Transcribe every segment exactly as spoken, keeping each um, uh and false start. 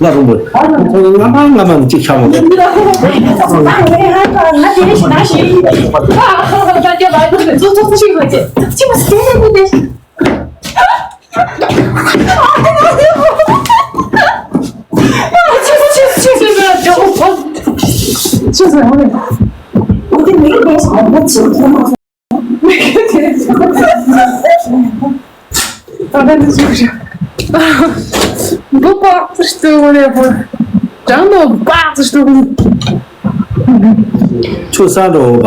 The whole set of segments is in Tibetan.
ལ་རུང་བོ། ཁོང་ང་མ་ང་མ་ནི་གཅིག་ཆགས་མོ། ད་ལྟ་འདི་ཚོ་རེད། འདི་པགས་ཙི་ལྟོས་གོ་ནས་པོ། ཅང་ནོ་པགས་ཙི་ལྟོས་གོ་ནས། ཆུ་ས་འགྲོ་བ།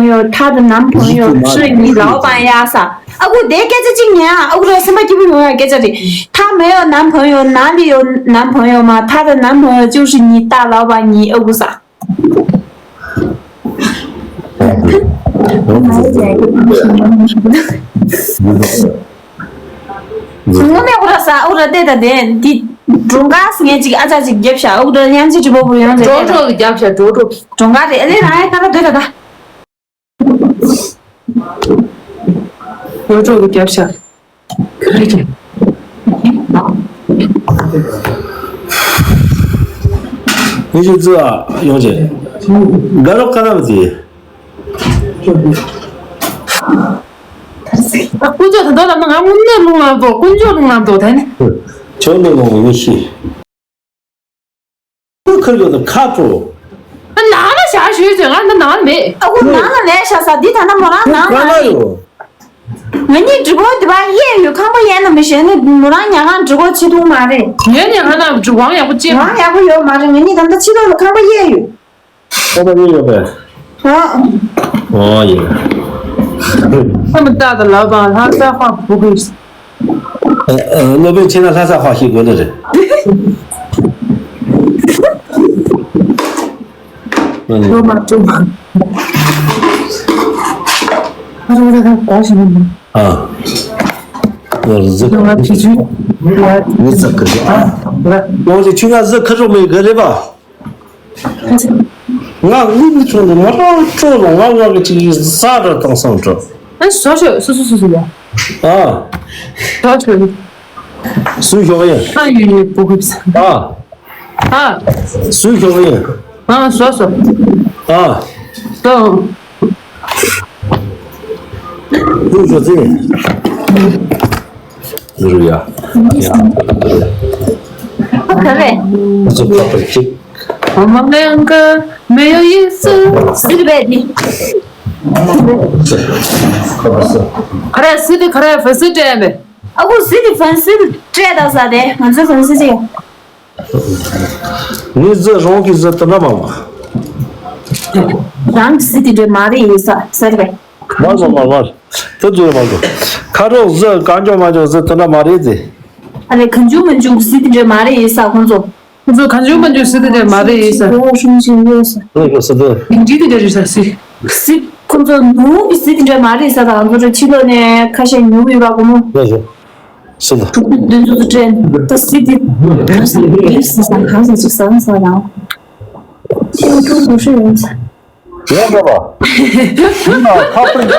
朋友，他的男朋友是你老板呀啥？啊，我得给这几年啊，我说什么基本上给这里，他没有男朋友，哪里有男朋友嘛？他的男朋友就是你大老板，你呃不啥？ ངོ་མས་ཨུ་ར་ས་ཨུ་ར་ཏེ་ད་དེ་འདི་སྒྲུང་ཁ་སི་ངས་ཅིག་ཨ་ཅག་ཅིག་རྒྱབ་ཤ་ཨུ་ར་ཡང་ཅིག་ཅིག་པོ་པོ་ཡོང་ཟེར་ཏེ་ད་ཀྲོ་ཀྲོ་གི་རྒྱབ་ཤ་ཀྲོ་ཀྲོ་གི་སྒྲུང་ཁ་རེ་ཨ་ལེ་རང་ཡ་ཁ་ཁ་སྡོད་ད་ད། ཀྲོ་ཀྲོ་གི་རྒྱབ་ཤ། ངེད་ཅག་ཙི་ཨ་ཡོང་ཅེ། དགའ་རབ་ཁ་ན་བ་ཙི། ཀུན་སྤྱོད་ད་དོ་ལ་ང་དངོས་གནས་རླུང་ལངས་དོ། ཀུན་སྤྱོད་རླུང་ལངས་དོ་ད་ནི། ཁྱོད་ནི་ལོང་ངེས་ཤི། ཁུར་ཡོད་དུ་ཁ་དྲོ། ནང་ལ་བཞག་ཞུས་ཟེར། ང་འདི་ནང་ལ་མེད། ཨ་ཁུ་ནང་ལ་ལས་བཞག་ས་འདི་ད་ན་མོ་རང་ནང་ལ་ཡོད། ང་གཉིས་སྒྲིག་གོ་འདི་པ་གཡས་ཡོད། ཁང་པ་གཡས་ན་མི་ཤེས་ནི་མོ་རང་ཉལ་ཁང་སྒྲིག་གོ་ཆེ་ཐུང་མ་རེད། ངའི་ཉལ་ཁང་ན་སྒྲིག་དབང་ཡག་པོ་ཅི། དབང་ཡག་པོ་ཡོད་མ་རེད། ང་གཉིས་ད་ལྟ་ཕྱི་ལོགས་ལ་ཁང་པ་གཡས་ཡོད། ཁང་པ་གཡས་ཡོད་པས། ཨ། ཨོ་ཡེ། ཁམས་བདག་དང་ལབ་པ་ལྷ་ས་ཧ་བུ་གུ། སློབ་དཔོན་ཆེ་ན་ལྷ་ས་ཧ་ཤེས་དགོས་ནི་རེད། ལོ་མ་ཀྲུ་མ། ཨ་རོ་ར་ག་གོ་ཞིག་མིན། ཨ། ལོ་ར་ཟི། ལོ་མ་ཕི་ཇུ། ལོ་ཟི་ཁ་ཇུ། ཨ། ལོ་ཟི་ཆུ་ང་ཟི་ཁ་ཇུ་མེ་ག་རེ་བ། ང་དངུལ་མི་ཆུང་དུ་མ་ར་ཁྲོ་ལོ་ང་ང་གི་ཅིག་ཟ་ར་དང་སང་ཁྲོ། ཨ་སོ་སོ་སོ་སོ་སོ་སོ་ཡ། ཨ། སོ་སོ། སུའི་ཞོགས་ཡིན། ཨ་ཡུ་ཡུ་པོ་གིབ་སི། ཨ། ཨ། སུའི་ཞོགས་ཡིན། ཨ་སོ་སོ། ཨ། སོ། སུའི་ཞོགས་ཟིན། ཟེར་ཡ། ཡ། ཨ་ག་རེ། ཨ་ཚོ་ཁ་པར་གཅིག 我们两个没有意思。 སི་ཏི་རེད་འདི། ག་རེ་སི་ཏི་ག་རེ་ཧྥ་སི་སྤྲད་མེད། ཨ་ཁུ་སི་ཏི་ཧྥ་སི་སྤྲད་ད་ས་དེ་ང་ཚོ་ཧྥ་སི་ཅི། ངའི་ཟི་རང་གི་ཟི་དེ་འདྲ་མང་བ། རང་གི་སི་ཏི་འདྲ་མ་རེད་ཡིན་ས་ཟེར་བས། མ་རེད་མ་རེད་མ་རེད། དེ་ཚོ་མ་རེད། ཁ་རོག་ཟི་གང་ཅོག་མ་ཅོག་ཟི་དེ་འདྲ་མ་རེད་ཟེར། ཨ་ལེ་གང་བྱུང་མང་བྱུང་གི་སི་ཏི་འདྲ་མ་རེད་ཡིན་ས་ཁོང་ཚོ། ཁོང་ཚོ་གང་བྱུང་མང་བྱུང་སི་ཏི་འདྲ་མ་རེད་ཡིན་ས། ཨོ་ཧྲུང་ཆིང་ཡོད་ས། ལེགས་པ་སི་ཏི། མིང་འདི་དེ་འདྲ་རེད་ས་སི། སི། ཁོང་ཚོ་ནུ་གི་སི་ཏི་འདྲ་མ་རེད་ས་དང་ང་ཚོ་རེ་ཕྱི་ལོགས་ནས་ཁ་ཤས་ཉོ་གི་ཡོད་པ་གོ་མོ། ལེགས་པ་སི་ཏི། ཕྲུ་གུ་འདི་ཚོ་ཚོ་དྲན་ད་སི་ཏི། སི་ཏི་ས་གང་ས་ཅིག་ས་ས་རང་། ཁྱེད་ཀྱི་ཕྲུ་གུ་ཧྲི་ཡོད་ས། ཡོད་པ། ཡིན་ན་ཐག་པ་ཡིན་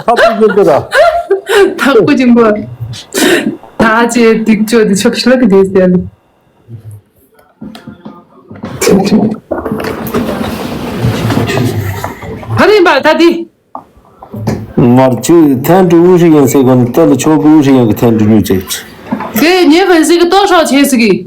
ཐག་པ་ཡིན་པ་ར། ཐག་པ་ཡིན་པ། ད་ཅེ་སྡིག་ཅོ་འདི་ཆོག་ཤི་ལ་གི་དེ་ཟེར། ཧ་རིང་པ་ད་འདི། མར་ཆུ་ཐན་ཀྲུ་ཨུ་ཧྲི་ཡང་ཟེར་གོ་ནི་ཏེ་ལ་ཆོ་གུ་ཨུ་ཧྲི་ཡང་གི་ཐན་ཀྲུ་ཉུ་ཅེ། དེ་ཉེ་བན་ཟིག་གི་ཏོ་ཧྲོ་ཆེ་ཟིག་གི།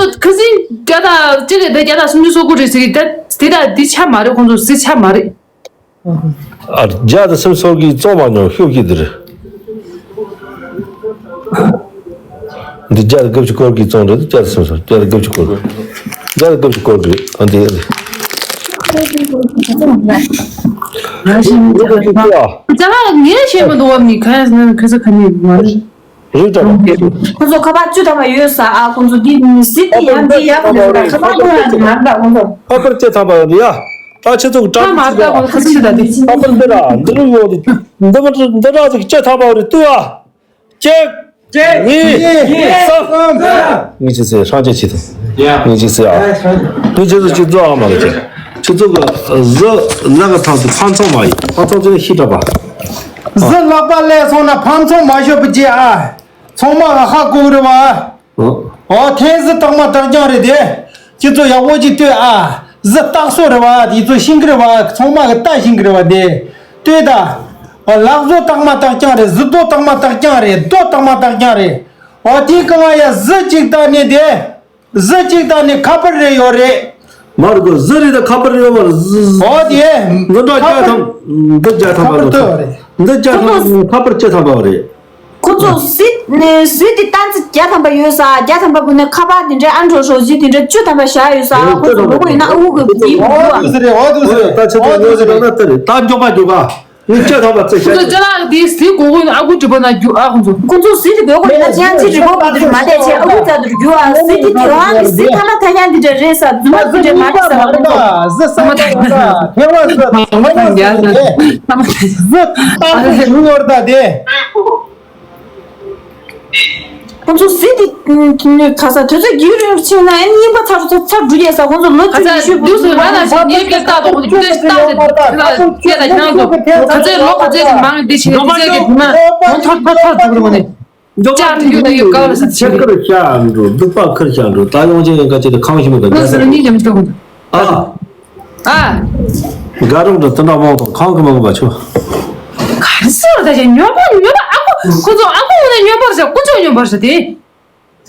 ཚོ་ཁ་སང་བརྒྱ་དང་གཅིག་རེད་དེ་བརྒྱ་དང་སུམ་ཅུ་སོ་དགུ་རེད་ཟེར་གི་དེ་དེ་དང་འདི་ཆ་མ་རེད། ཁོང་ཚོ་ཟི་ཆ་མ་རེད། ཨ། བརྒྱ་དང་སུམ་ཅུ་སོ་དགུ་གིས་བཙོང་མ་མྱོང་ཤོག་གི་འདིར། འདི་བརྒྱ་དང་དགུ་བཅུ་སྐོར་གྱིས་བཙོང་རེད། བརྒྱ་དང་སུམ་ཅུ་སོ་བརྒྱ་དང་དགུ་བཅུ་སྐོར་གྱིས། བརྒྱ་དང་དགུ་བཅུ་སྐོར་གྱིས། ཨ། འདི་རེད། ཅ་ལག་ངས་ཤེས་མི་འདུག་བ། མི་ཁ་ཁ་ས་ཁ་ནི་མ་རེད། རེད་དྲ། ཁོང་ཚོ་ཁ་པར་བཅུ་ཐམ་པ་ཡོད་ས། ཨ། ཁོང་ཚོ་འདི་ཟི་འདི་ཡང་འདི་ཡང་ཁོང་ཚོ་ཁ་པར་ཁོ་ཡང་མ་རེད། ཁོང་ཚོ་ཁ་པར་བཅུ་ཐམ་པ་ཡོད་ཡ། ད་ཁྱེད་ཚོ་གི་ཁ་པར་མ་རེད། ཁོང་ཚོ་ཁ་ཆེ་ད་འདི་ཁ་པར་འདི་ར་འདི་རུ་ཡོད་འདི་འདི་མ་འདི་ར་ཅིག་བཅུ་ཐམ་པ་ཡོད་རེད། ལྟོས་ཨ། གཅིག་གཅིག་གཉིས། གཉིས། གསུམ། གཉིས་ཀྱི་ཚེ་སྲང་བཅད་ཆེ་ཐལ། ཡ། གཉིས་ཀྱི་ཚེ་ཨ། ཡ། ཡ། ཁྱེད་ཚོ་ཁྱེད་ཚོ་ཨ་མ་ལ་ཁྱེད་ཁྱེད་ཚོ་གི་གཟི་ལག་གི་ཐང་དུ་ཕམ་ཚོང་མ་ཡིན། ཕམ་ཚོང་དེ་ནི་ཤི་དྲག་པ། གཟི་ལག་པ་ལས་སོང་ན་ཕམ་ཚོང་མ་ཤོར་བ་བྱེད་ཨ། ཚོང་མ་ལ་ཧ་གོ་གི་རེད་བ། ཨོ། ཨོ། ཐེངས་གཟི་རྟགས་མ་རྟགས་རྐྱང་རེད་དེ། ཁྱེད་ཚོ་ཡག་པོ་ཅིག་ལྟོས་ཨ། གཟི་རྟགས་སོ་རེད་བ། དེ་ཚོ་ཤེས་གི་རེད་བ། ཚོང་མ་གི་ལྟ་ཤེས་གི་རེད་བ་དེ། ལྟོས་ད། ལག་བཟོ་རྟགས་མ་རྟགས་རྐྱང་རེད། གཟི་རྡོ་རྟགས་མ་རྟགས་རྐྱང་རེད། རྡོ་རྟགས་མ་རྟགས་རྐྱང་རེད། ཨོ། དེའི་སྒང་ཡ་གཟི་གཅིག་དང་ནི་དེ། གཟི་གཅིག་དང་ནི་ཁ་པར་རེ་ཡོད་རེད། མ་རེད་གོ། གཟི་རེད་དང་ཁ་པར་རེ་ཡོད་མ་རེད། གཟི། ཨོ་དེ། འདི་འདྲ་བརྒྱ་ཐམ། འདི་བརྒྱ་ཐམ་པ་ཁ་པར་ལོ་ཚོ། ཐོ་རེད། འདི་བརྒྱ་ཐམ། ཁ་པར་བརྒྱ་ཐམ་པ་རེད། ཁོ་ཚོ་གཟི་ནས་གཟི་དེ་སྟན་ཚིགས་བརྒྱ་ཐམ་པ་ཡོད་ས། བརྒྱ་ཐམ་པ་བུ་ནས་ཁ་པར་དེ་འདྲའི་ཨ་འགྲོ་ཧྲོ་གཟི་དེ་འདྲའི་བཅུ་ཐམ་པ་བཞག་ཡོད་ས། ཁོ་ཚོ་ལོ་གོ་ཡིན་ན་ཨ་ཁུ་གི་གཟི་ཡོད་ཨོ་དུ་ཟེར་རེད། ཨོ་དུ་ཟེར་རེད། ད་ཁྱེད་ཚོ་ཨོ་དུ་ཉོ་ཟེར་ཟེར་རེད། ན་ད་རེད། ད་མགྱོགས་པ་མགྱོགས་པ། ནི་ལྕགས་ཐག་པ་བརྩེགས་ཤག་ཁོ་ཚོ་ཅ་ལག་དེ་གཟིགས་དགོས་དགོས་ན་ཨ་ཁུ་གྲིབ་པ་ན་རྒྱུ་ཨ་ཁོ་ཚོ། ཁོ་ཚོ་གཟིགས་དེ་དགོས་དགོས་ཡིན་ན་ཅང་ཅི་རི་གོ་གི་དུ་མ་བལྟས་ཆེ་ཨ་ཁུ་རྩ་དུ་རྒྱུ་ཨ། གཟིགས་དེ་དེ་བ་གི་གཟིགས་ཐ་མ་ཐ་ཡང་འདི་འདྲ་རེད་ས། རྫུན་མ་འདི་འདྲ་མ་རེད་ས། ཁོ་ཚོ་གཟིགས་ཐ་མ་ཐ་ཐ་ཡང་གཟིགས་ཐ་མ་ཐ་ཡང་གཟིགས་ཐ་མ་ཐ་ཡང་གཟིགས་ཐ་མ་ཐ་ཡང་གཟིགས་ཐ་མ་ཐ་ཡང་། ཁོང་ཚོ་གཟི་དེ་ག་ས་དུས་ཚོད་རྒྱུན་རིང་རུ་ཕྱིན་ན་ཨ་ནི་རྙིང་པ་ཚར་ཚར་ཚར་འགྲོ་ཡས་ས། ཁོང་ཚོ་ལོ་ག་ཚོད་ས་ཉི་ཤུ་དུས་སུ་ང་ལ་ཞིག་ངའི་སྐད་བཏགས་དང་ཁོང་ཚོ་སྐད་བཏགས་ཏེ་སྐད་ལ་ཁྱེད་རང་ཚོ་ག་ཚོད་ལོ་ག་ཚོད་ཀྱི་མང་འདི་ཞིག་དུས་ཚོད་ཀྱི་དུས་མ་ཁོང་ཐོར་ཐོར་ཐོར་འགྲོ་གི་རེད་ནས། ལྕགས་ཐུག་ཡོད་ན་ཡོད་དཀའ་ལ་ས་ཆེ་ཁར་ཤར་འགྲོ། སྡུག་པ་ཁར་ཤར་འགྲོ། ད་ཡོང་ཆེན་ཡོང་ཁ་ཆེ་དེ་ཁང་ཞིག་མི་འདུག་ལོ་སར་གཉིས་ཀྱང་མི་འདུག་ཨ། ཨ། དགའ་རོགས་འདྲ་དེ་འདྲ་མང་དང་ཁང་གི་མང་པ་ཆོ། ག་རེ་ཟེར་བ་ད་ཅི་སྨྱོན་པ་སྨྱོན་པ་ཨ་ཁུ་ཁོ་ཚོ་ཨ་ཁུ་ངོ་ནས་སྨྱོན་པར་བྱ། ཀུ་ཅོ་སྨྱོན་པར་བྱ་དེ།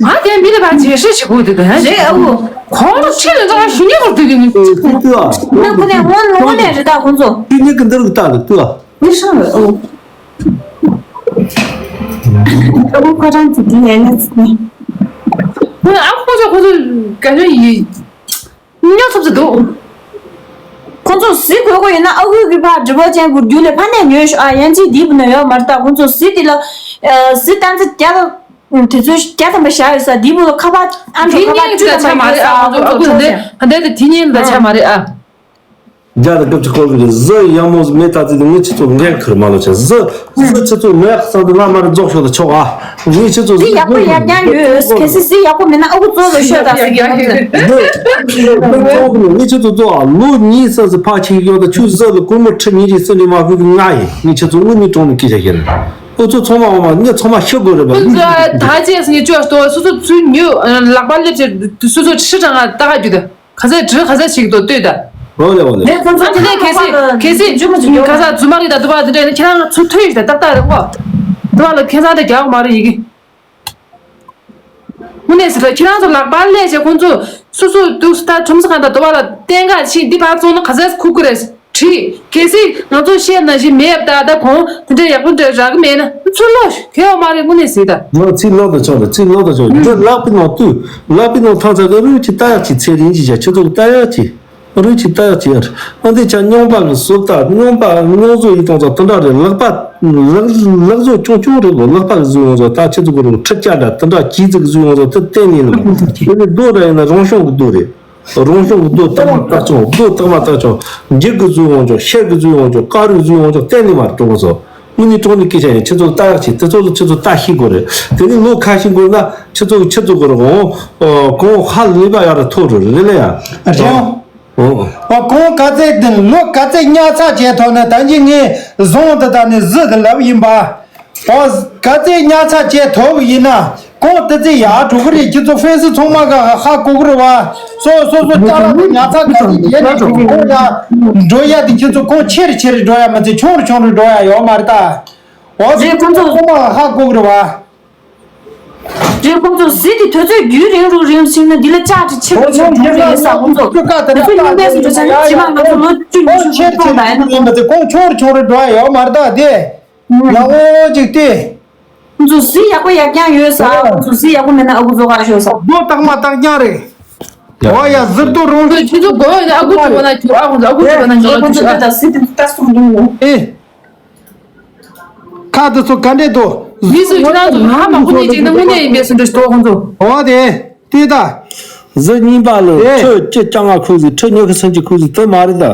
ང་དེ་མི་ལ་བ་རྗེས་ཧྲི་ཞིག་དགོས་དེ་དེ་རེད་ཨ་ཁུ། ཁོང་ལ་ཁྲིད་ལ་འདྲ་ཞུ་ཉེ་བར་དུས་ཀྱི་ནི། ཏུ་ཏུ་ཨ། ན་ཁོ་ནས་ངོ་ངོ་ནས་རེད་ད་ཁོ་ཚོ། ཏུ་ཉེ་གི་འདིར་ལྟ་གི་ཏུ་ཨ། མི་ཧྲང་རེད་ཨོ། ཨ་ཁུ་ཁ་གྲངས་ཀྱི་དེ་ཡན་ལ་ཚིག་ནི། ཁོ་ཨ་ཁུ་ཁོ་ཚོ་ཁོ་ཚོ་ག་ཚོད་ཡིན། སྨྱོ་ཐུབ་ས་འདུག་ཁོང་ཚོ་གཟི་དགོས་དགོས་ཡིན་ན་ཨ་ཁུ་གི་ཕ་འབྲི་བ་ཅན་གུ་རྒྱུ་ལས་ཕ་ནས་ཉོས་ཤོག་ཨ་ཡན་ཅིག་འདི་བུ་ན་ཡོད་མ་རེད་ད། ཁོང་ཚོ་གཟི་དེ་ལ་གཟི་སྟན་ཚེ་རྒྱ་དང་དེ་ཚོ་བརྒྱ་ཐམ་པ་བཞག་ཡོད་ས་འདི་བུ་ལ་ཁ་པར་ཨ་འགྲོ་དེ་ཁ་པར་གཉིས་ཀྱི་བཅུ་ད་ཐམ་པ་ཆ་མ་ཡོད་ས་རེད་ཨ། ཁོང་ཁོང་ཚོ་ཚོ་ཨ་ཁུ་ཁྲོ་འདི་ཆེ་ཨ་འདི་དེ་དེ་གཉིས་ད་ཆ་མ་རེད་ཨ། རྒྱ་དང་སྐབས་ཀྱི་སྐོར་གྱི་གཟི་ཡག་མོ་མེད་ད་ཚེ་དེ་ངས་ཁྱེད་ཚོ་འགན་ཁུར་མ་ལོ་བྱ་གཟི། གཟི་ཁྱེད་ཚོ་མེད་ས་འདི་ང་མར་རྫོགས་ཤོག་ད་ཆོག་ཨ། ངས་ཁྱེད་ཚོ་གཟི་ཡག་པོ་ཡག་རྐྱང་ཡོད། གལ་སྲིད་གཟི་ཡག་པོ་མེད་ན་ཨ་ཁུ་གཙོ་ལ་ཤོད་ད་ཟེར་གྱི་ཡོད་ཟེར། ངས་ཁྱེད་ཚོ་གཙོ་ཨ་ལོ་གཉིས་ཙམ་ཟི་ཕ་ཆིག་ཡོད་ད་ཆུ་གཟི་ལ་སྒོར་མོ་ཁྲི་ཉིས་རེ་སུ་ནི་མ་ཕུད་གི་ང་ཡིན། ངས་ཁྱེད་ཚོ་དངུལ་ནི་གྲོང་ནི་སྐད་ཆ་བཤད་ན་ཨུ་ཚོ་ཚང་མ་འོ་མ་ངས་ཚང་མ་ཤི་དགོས་རེད་པ། ཨུ་ཚོ་ད་ཅེས་ངས་བཅོས་ཏོ་སོ་སོ་ཚུར་ཉོས་ལག་པ་སླེབས་བྱས་སོ་སོ་ཁྲི་གྲངས་ལྟ་ག་རྒྱུ་ད། ག་ཚད་བྲི་ག་ཚད་ཞིག་ཏུ་ལྟོས་ད། འོ་ལེ་འོ་ལེ། ཨ་ནི་གལ་སྲིད་གལ་སྲིད་ག་ས་རྫུན་མ་རེད་ད་དུ་བ་དེ་འདྲ་ནི་ཁྱེད་རང་ཚུར་ཐོས་ཡིན་ད་ཏག་ཏག་རེད་ཨོ། དུ་བ་ལ་ཁྱེད་རང་ད་རྒྱག་མ་རེད་ཡི་གེ། དངོས་གནས་ཟེར་ད་ཁྱེད་རང་ཚོ་ལག་པ་ལས་བྱས་ཁོང་ཚོ་སོ་སོ་འདུག་ད་ཁྲོམ་ས་གང་ད་དུ་བ་ལ་བསྟན་ག་ཕྱིན་འདི་ཕར་བཙོང་ན་ག་ཚད་ཁུག་གི་རེད། བྲིས། གལ་སྲིད་ང་ཚོ་བཤད་ན་བཞིན་མེད་ད་ད་གོང་དེ་འདྲ་ཡག་པོ་འདྲ་རག་གི་མེད་ན་ཚུར་ལོག་ཤོག་གལ་ཡོད་མ་རེད་དངོས་གནས་ཟེར་ད། ང་ཚིག་ལོག་ཏུ་ཆོག་རེད་ཚིག་ལོག་ཏུ་ཆོག་འདི་ལག་པའི་ནང་བཏུས། ལག་པའི་ནང་ཐང་ཚ་གི་རུས་ཀྱི་ལྟ་ཡག་ཅིག་ཚེ་རིང་གི་བྱ་ཁྱོད་ཚོ་གི་ལྟ་ཡག་ཅིག་རུས་ཀྱི་ལྟ་ཡག་ཅིག་ཡར་ཨ་འདི་ཆ་རྙོང་པ་གི་བཟོ་ལྟ་རྙོང་པ་རྙོག་བཟོ་ཡི་གཏོང་ཚ་དེ་འདྲ་རེད། ལག་པ་ལག་ལག་བཟོ་ཆུང་ཆུང་རེད་གོ། ལག་པ་གི་བཟོ་ཡོང་བཟོ་ད་ཁྱེད་ཚོ་གི་རུ་ཁྲི་བརྒྱ་འདྲ་དེ་འདྲ་གྱིས་ཚིག་བཟོ་ཡོང་བཟོ་དེ་གཏན་ནས་ལ་དེ་ནི་རྡོ་འདྲ་ཡིན་ན་རང་བྱུང་གི་རྡོ་རེད། རང་བྱུང་གི་རྡོ་དག་མ་དག་ཆུང་རྡོ་དག་མ་དག་ཆུང་འགྱིག་གི་བཟོས་ཡོང་ཆོག་ཤེལ་གི་བཟོས་ཡོང་ཆོག་དཀར་རིགས་བཟོས་ཡོང་ཆོག་གཏན་ནས་མ་གཏོགས་སོ། དངོས་གནས་དྲང་གནས་སྐད་ཆ་ཡིན། ཁྱེད་ཚོ་ལྟ་ཡག་ཆེ་དེ་ཚོ་ལ་ཁྱེད་ཚོ་ལྟ་ཤེས་དགོས་རེད། དེ་ནས་ལོ་ཁ་ཤས་འགོར་ན་ཁྱེད་ཚོ་ཁྱེད་ཚོ་གི་རེད་འོང་། གོང་ཧ་ལས་པ་ཡག་རུ་མཐོ་རུ་རེད་ལེ་ཡ། རེད་འོང་། ཨོ། ཨོ་གོང་ག་ཚད་དེ་ལོ་ག་ཚད་ཉར་ཚགས་བྱས་ཐོག་ནས་ད་གིན་ངས་བཟུང་དེ་ད་ནས་གཟི་དེ་ལབ་ཡིན་པ། ཨོ། ག་ཚད་ཉར་ཚགས་བྱས་ཐོབ་ཡིན་ན་གོང་དེ་ཚད་ཡར་འགྲོ་གི་རེད། ཁྱེད་ཚོ་ཧྥེན་སི་ཚང་མ་ག་ཧ་གོ་གི་རེད་བ། སོ་སོ་སོ་ཅ་ལག་དེ་ཉར་ཚགས་ག་ཚད་བྱས་ནས་གོང་ཡར་འགྲོ་ཡ་དེ་ཁྱེད་ཚོ་གོང་ཆེ་རུ་ཆེ་རུ་འགྲོ་ཡ་མ་ཚད་ཆུང་རུ་ཆུང་རུ་འགྲོ་ཡ་ཡོད་མ་རེད་ད། ཨོ་རེད། ཁོང་ཚོ་ཚང་མ་ཧ་གོ་གི་རེད་བ། རེད། ཁོང་ཚོ་གཟི་དེ་དུས་ཚོད་རྒྱུན་རིང་རུ་རིང་ཕྱིན་ན་འདི་ལ་ལྕགས་ཀྱི་ཆེ་རུ་ཆེ་རུ་ཆེ་རུ་ཡིན་ས། ཁོང་ཚོ་དུས་ཚོད་རྙིང་པའི་སུ་འགྲོ་ཆ་ན་ཇི་མ་ང་ཚོ་ལོ་བཅུ་ཉི་ཤུ་ཐོག་ད་ཡིན་ན་ཁོང་ཚོ་ཆུང་རུ་ཆུང་རུ་འགྲོ་ཡ་ཡོད་མ་རེད་ད་དེ། ཡག་པོ་ཅིག་སྟེ། ཁོང་ཚོ་གཟི་ཡག་པོ་ཡག་རྐྱང་ཡོད་ས། ཁོང་ཚོ་གཟི་ཡག་པོ་མེད་ན་ཨ་ཁུ་ཚོ་ག་ཤོད་ས། རྡོ་རྟགས་མ་རྟགས་རྐྱང་རེད། ཨོ་ཡ་གཟི་རྡོ་རང་རེད། ཁྱེད་ཚོ་དགོས་ཡོད་ན་ཨ་ཁུ་ཚོ་བ་ན་ཁྱོད་ཨ་ཁུ་ཚོ་ཨ་ཁུ་ཚོ་བ་ན་ཁྱོད་ཨ་ཁུ་ཚོ་ད་གཟི་དེ་ལྟ་སོང་འདུག་ནོ། ཨེ། ཁ་དེ་ཚོ་ག་འདྲས་འདུག་མི་སུ་ཁྱེད་རང་ཚོ་ཧ་མ་གོ་ནས་ཅིག་ན་དངོས་གནས་ཡིན་པའི་སུ་འདྲ་ཞིག་འདུག་ཁོང་ཚོ། ཨོ་དེ་དེ་ད། གཟི་རྙིང་པ་ལ་ཨེ། ཁྲི་བཅུ་གྱ་ལྔ་ཁུག་ཟིག་ཁྲི་ཉི་ཤུ་སུམ་ཅུ་ཁུག་ཟིག་དེ་མ་རེད་ད།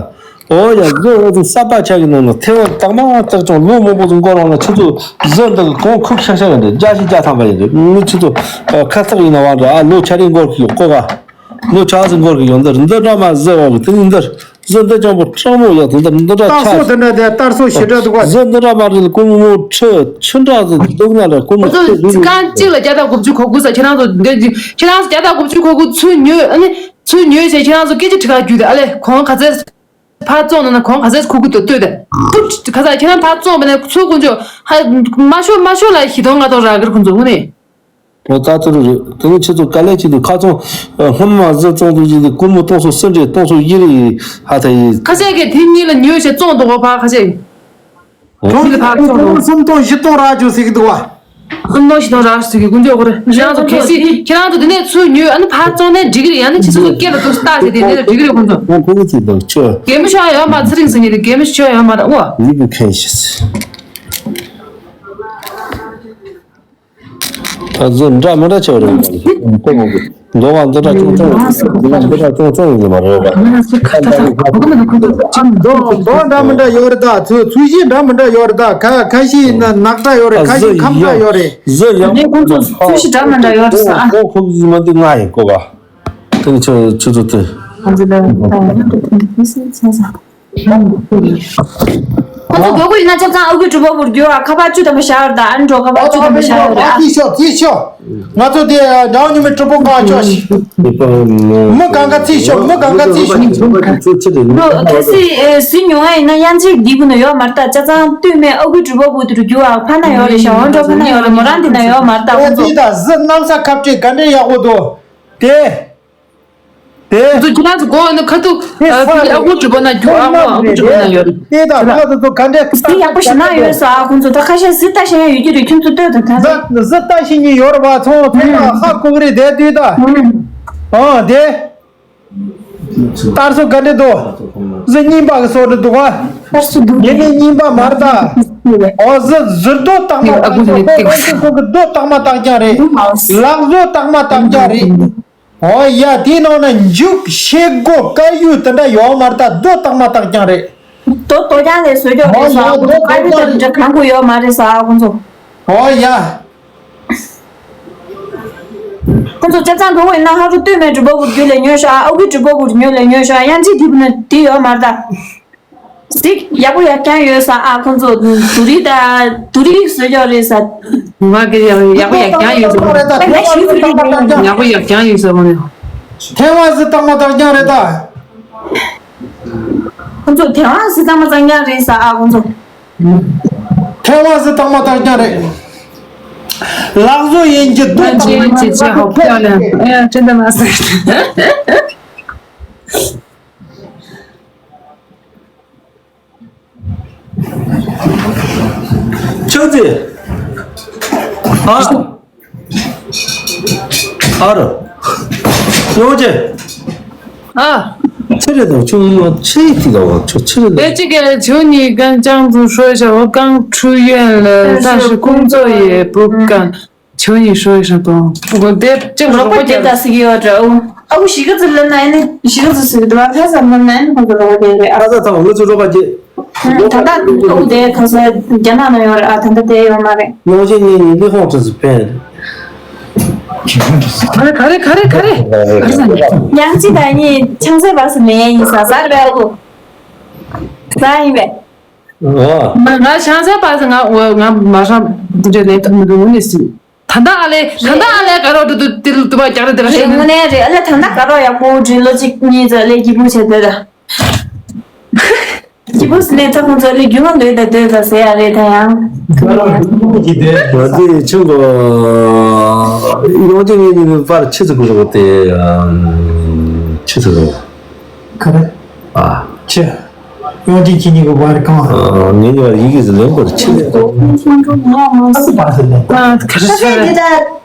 ཨོ་ཡ་གཟི་འོ་ཟིག་གསར་པ་ཆགས་ཀྱི་ནང་ན་ཐེ་བོ་དག་མ་དག་ཅང་ལོ་མང་པོ་ཟིག་འགོར་རང་ལ་ཁྱེད་ཚོ་གཟི་འདི་གི་གོང་ཁུག་ཤག་ཤག་ཡིན་འདྲ་བརྒྱ་ཞིག་བརྒྱ་ཐམ་པ་ཡིན་འདྲ་ངས་ཁྱེད་ཚོ་ཁ་བཏགས་ཡིན་ན་བ་འདྲ་ཨ་ལོ་ཆ་རེ་འགོར་གི་ཡོད་ལྐོག་ག་ལོ་ཆ་ཟིག་འགོར་གི་ཡོད་འདིར་འདི་འདྲ་མ་གཟི་འོང་གི་དེ་ནི་འདིར། གཟི་འདི་ཅང་པོ་སྤྲང་མོ་ཡོད་དོ་འདི་འདི་འདྲ་ཆ། སྟག་སོ་དེ་འདྲ་དེ་སྟག་སོ་ཞེ་དྲག་འདུག་བ། གཟི་འདི་འདྲ་མ་རེད་ལ་ཀུ་མོ་ཁྲི་ཆུ་འདྲ་ཟིག་འདུག་ན་ལ་ཀུ་མོ་ཁྲི་འདུག་ན། རྐང་གཅིག་ལ་བརྒྱ་དང་དགུ་བཅུ་གོ་དགུ་ས་ཁྱེད་རང་ཚོ་འདི་ཁྱེད་རང་ཚོ་བརྒྱ་དང་དགུ་བཅུ་གོ་དགུ་ཚུར་ཉོས་ཨ་ནི་ཚུར་ཉོས་བྱས་ཁྱེད་རང་ཚོ་སྐད་ཆ་དྲི་ག་རྒྱུ་དེ་ཨ་ལས་གོང་ག་ཚད་ཕར་བཙོང་ན་ན་གོང་ག་ཚད་ཁུ་ཁུ་དུ་ལྟོས་དེ་ཁུ་ག་ཚད་ཁྱེད་རང་ཕར་བཙོང་བ་ན་ཚུར་ཀུན་ཅོ་ཧ་མ་ཤོ་མ་ཤོ་ལ་བཞི་སྟོང་ལྔ་སྟོང་རག་གི་རེད་ཁོང་ཚོ་དངོས་གནས། ཨོ་ད་ཚོ་རེད་རེད། དེ་ནི་ཁྱེད་ཚོ་དཀའ་ལས་ཅིག་འདུག་ཁ་ཚོང་སྔོན་མ་གཟི་བཙོང་དུས་ཀྱི་དེ་ཀུ་མོ་གཏོང་སོ་སེ་འདྲེ་གཏོང་སོ་ཡི་རེད་ཧ་ད་ཡི། ཁ་ཤས་ཀྱིས་དེ་གཉིས་ལ་ཉོས་བྱས་བཙོང་འདུག་གོ་ཕ་ཁ་ཤས་ཀྱིས། ཨོ། ཁྱོད་ལ་ཕ་བཙོང་འདུག་སུམ་སྟོང་བཞི་སྟོང་རག་བཅུག་ཟེར་གི་འདུག་བ། སུམ་སྟོང་བཞི་སྟོང་རག་ཟེར་གི་ཀུན་སྤྱོད་གོ་རེད། ཁྱེད་རང་ཚོ་གལ་སྲིད་ཁྱེད་རང་ཚོ་དེ་ནས་ཚུར་ཉོས་ཨ་ནི་ཕ་བཙོང་ནས་འགྲིག་གི་རེད། ཡང་ན་ཁྱེད་ཚོ་སྐད་ལ་འདུག་སྟག་ཟེར་དེ་ནས་འགྲིག་གི་རེད་ཁོང་ཚོ། ཁོང་ཁོང་ཚོ་ཚིག་དང་ཆོས། རྒན་མོ་ཤོག་ཡོད་མ་ཚེ་རིང་ཟེར་ཉིན་དེ་རྒན་མོ་ཤོག་ཡོད་མ་རེད་ཨོ། ཡི་གེ་ཁན་ཤེས། ད་གཟི་འདྲ་མི་འདྲ་ཆེ་བ་རེད། མདོ་བ་འདི་འདྲ་ཆུང་ཆུང་ཡིན། འདི་འདྲ་ཆུང་ཆུང་ཡིན་གྱི་མ་རེད་པ། མདོ་མདོ་འདྲ་མི་འདྲ་ཡོད་རེད་ད། ཚུལ་ཚུལ་བཞིན་འདྲ་མི་འདྲ་ཡོད་རེད་ད། ཁ་ཁ་ཤས་ན་ནག་འདྲ་ཡོད་རེད། ཁ་ཤས་ཁམ་འདྲ་ཡོད་རེད། གཟི་ཡག་ངས་ཁོང་ཚོ་ཚུལ་བཞིན་འདྲ་མི་འདྲ་ཡོད་རེད་ས། ཨོ་ཁོ་གཟི་མ་འདི་ང་ཡིན་གོ་བ། དེ་ནི་ཆུ་ཆུ་ཚོད་དེ། ང་ཚོ་ལ་ད་ཡོད་རེད་ད། ཁོ་ཚོ་དགོས་མཁོ་ཡིན་ན་ཆབ་ཚང་ཨ་ཁུའི་གྲུ་པ་བུར་རྒྱུ་བ་ཁ་པར་བཅུ་ཐམ་པ་བཞག་ཡོད་ད། ཨ་ནི་འགྲོ་ཁ་པར་བཅུ་ཐམ་པ་བཞག་ཡོད་རེད་ཨ། ཐིག་ཤོག་ཐིག་ཤོག་ང་ཚོ་དེ་འདྲ་བོ་ཉུང་མི་གྲུ་པོ་གང་ཆོག་ཤི། མི་གང་ག་ཚིག་ཤོག་མི་གང་ག་ཚིག་ཤོག་འགྲོ་གལ་སྲིད་ཨེ་སི་ཉུང་ང་ཡིན་ན་ཡང་ཅིག་འདི་བུ་ནི་ཡོད་མ་རེད་ད། ཆབ་ཚང་སྟོད་སྨད་ཨ་ཁུའི་གྲུ་པ་བུར་དུ་རྒྱུ་བ་ཕ་ན་ཡོད་རེད་ཤག་འོ་འགྲོ་ཕ་ན་ཡོད་རེད། མོ་རང་འདི་ན་ཡོད་མ་རེད་ད། ཁོ་ཚོ་ད་གཟི་གནམ་ས་ཁ་བྲལ་ག་འདྲས་ཡག་པོ་འདུག་དེ། དེ། ང་ཚོ་ཁྱེད་རང་ཚོ་གོ་ནི་ཁ་ཐུག་དེ་ཨ་ས་ཕི་ཨ་ཁུ་གྲུ་པ་ན་རྒྱུ་ཨ་ཁུ་ཨ་ཁུ་གྲུ་པ་ན་ཡོད་རེད། དེ་དང་ཁ་ཐུག་ཚོ་ག་འདྲས་གཟི་ཡག་པོ་ཞིག་ན་ཡོད་ས། ཨ་ཁུ་ཚོ་ད་ཁ་ཤས་གཟི་ལྟ་ཤེས་ཡོད་ཀྱི་རེད། ཁྱོད་ཚོ་ལྟོས་དང་ད་གཟི་གཟི་ལྟ་ཤེས་ཉིན་ཡོད་རེད་བ། ཚོང་ཚོང་ལ་ཧ་གོ་གི་རེད་དེ་དུས་ད། ཨ་དེ། ལྟར་སོ་ག་འདྲས་འདུག་གཟི་རྙིང་པ་གི་སོ་འདྲ་འདུག་ག་ལྟར་སོ་འདུག་ངེད་ནི་རྙིང་པ་མ་རེད་ད། ཨོ་གཟི་གཟི་རྡོ་དག་མ་དག་ཀྱང་རེད། ཨ་ཁུ་ཁོ་གི་རྡོ་དག་མ་དག་ཀྱང་རེད། ལག་བཟོ་དག་མ་དག་ཀྱང་རེད། ཨོ་ཡ་དེའི་ནང་ན་མཇུག་ཤེལ་སྒོ་དཀར་ཡོལ་དེ་འདྲ་ཡོད་མ་རེད་ད། རྡོ་དག་མ་དག་ཀྱང་རེད། རྡོ་རྡོ་རྐྱང་ལས་བཟོས་ཀྱང་རེད་ས། ཨོ་ཡ་རྡོ་དཀར་ཡོལ་དེ་འདྲ་གང་དགོས་ཡོད་མ་རེད་ས། ཨ་ཁོང་ཚོ། ཨོ་ཡ། ཁོང་ཚོ་ཆབ་ཚང་འགྲོ་དགོས་ཡིན་ན་ཧ་རུ་སྟོད་སྨད་གྲུ་པ་བུར་རྒྱུ་ལས་ཉོས་ཤག་ཨ་ཁུའི་གྲུ་པ་བུར་ཉོས་ལས་ཉོས་ཤག་ཡང་ཅིག་དེ་བུ་ན་དེ་ཡོད་མ་རེད་ད། གཟིགས་ཡག་པོ་ཡག་རྐྱང་ཡོད་ས། ཨ་ཁོང་ཚོ་དུ་རི་ད་དུ་རི་བཟོས་ཀྱང་རེད་ས། ང་གི་ཡག་ཡག་པོ་ཡག་རྐྱང་ཡོད་ས། ཡག་པོ་ཡག་རྐྱང་ཡོད་ས། ཁོང་ཚོ་ཐལ་བ་གཟི་དག་མ་དག་རྐྱང་རེད་ད། ཁོང་ཚོ་ཐལ་བ་གཟི་དག་མ་དག་རྐྱང་རེད་ས། ཨ་ཁོང་ཚོ་ཐལ་བ་གཟི་དག་མ་དག་རྐྱང་རེད། ལག་བཟོ་ཡིན་གྱི་རྡོ་དག་མ་དག་རྐྱང་རེད། ཨ་ཡ་ཅི་འདྲ་མ་ཟེར། ཆོས་རྩེ། ཨ། ཨ་རོ། ཡོང་ཅེ། ཨ། ཆི་རེད་དང་ཆུ་ཡོང་ཆི་ཡི་ཐིག་ལ་བ་ཆུ་ཆི་རེད་དང་། 北京的求你跟江总说一声，我刚出院了，但是工作也不干。 求你说一声吧。我得这个 རོགས་པ་རྒྱབ་ད་ཟེར་གྱི་ཡོད་འདྲ། ཨོ་ཨ་ཁུ་གཞིས་ཀ་རྩེ་ལབ་ན་ཨ་ནི་གཞིས་ཀ་རྩེ་ཟེར་གྱི་འདུག་ཨ་ཁ་སང་ལབ་ན་ཨ་ནི་ཁོང་ཚོ་རོགས་པ་རྒྱབ་རེད་ཨ། ཁ་སང་ཚང་ང་ཚོ་རོགས་པ་རྒྱབ། ད་ལྟ་ཨ་ཁུ་དེ་ཁ་སང་རྒྱ་ནག་ན་ཡོད་རེད་ཨ། ད་ལྟ་དེ་ཡོད་མ་རེད། ནོར་གྱི་ངེད་གཉིས་ལི་ཧོང་ཁྲི་སི་ཕན། ག་རེ་ག་རེ་ག་རེ་ག་རེ། ཡང་ཅི་ད་ནི་ཆང་ས་བ་སི་མེ་ཡིན་ས་ཟ་རེད་ཨ་ཁུ། ཟ་ཡིན་པས། ཨོ། ང་ང་ཆང་ས་བ་སི་ང་ང་མ་ཧྲ་འདི་འདྲ་ལས་ཐུབ་མི་འདུག་ནི་སི། ད་ལྟ་ཨ་ལས་ད་ལྟ་ཨ་ལས་དགའ་རོགས་འགྲོ་འདུག་དེ་ལ་དུ་བ་རྒྱག་རེ་དེ་ར་རེད། དངོས་གནས་རེད་ཨ་ལས་ད་ལྟ་དགའ་རོགས་ཡག་པོ་འགྲིག་ལོ་གཅིག་གཉིས་ཙམ་ལས་སྐྱིད་པོ་བྱས་སྡོད་ད། སྐྱིད་པོ་ཟིན་ནས་ཚ་ཁོང་ཚོ་ལས་རྒྱུ་ནོར་འདོད་ད་སྡོད་ད་ཟེར་ཡ་རེད་ད་ཡང་། ང་ཚོས་ཆུང་གོ་ཡོང་ཅི་ངེད་གཉིས་པར་ཆི་ཟིག་དགོས་རེད་དེ་ཆི་ཟིག་དགོས། ག་རེ། ཨ། ཆི། ཡོང་ཅིག་ཁྱེད་གཉིས་ཀྱི་བར་གང་། ཨ། ངེད་གཉིས་བར་ཡི་གེ་ཟིག་ལེན་དགོས་ཆི་ལེན་དགོས། ཨ་ཁ་ཤས་ཁ་ཤས་འདི་ད་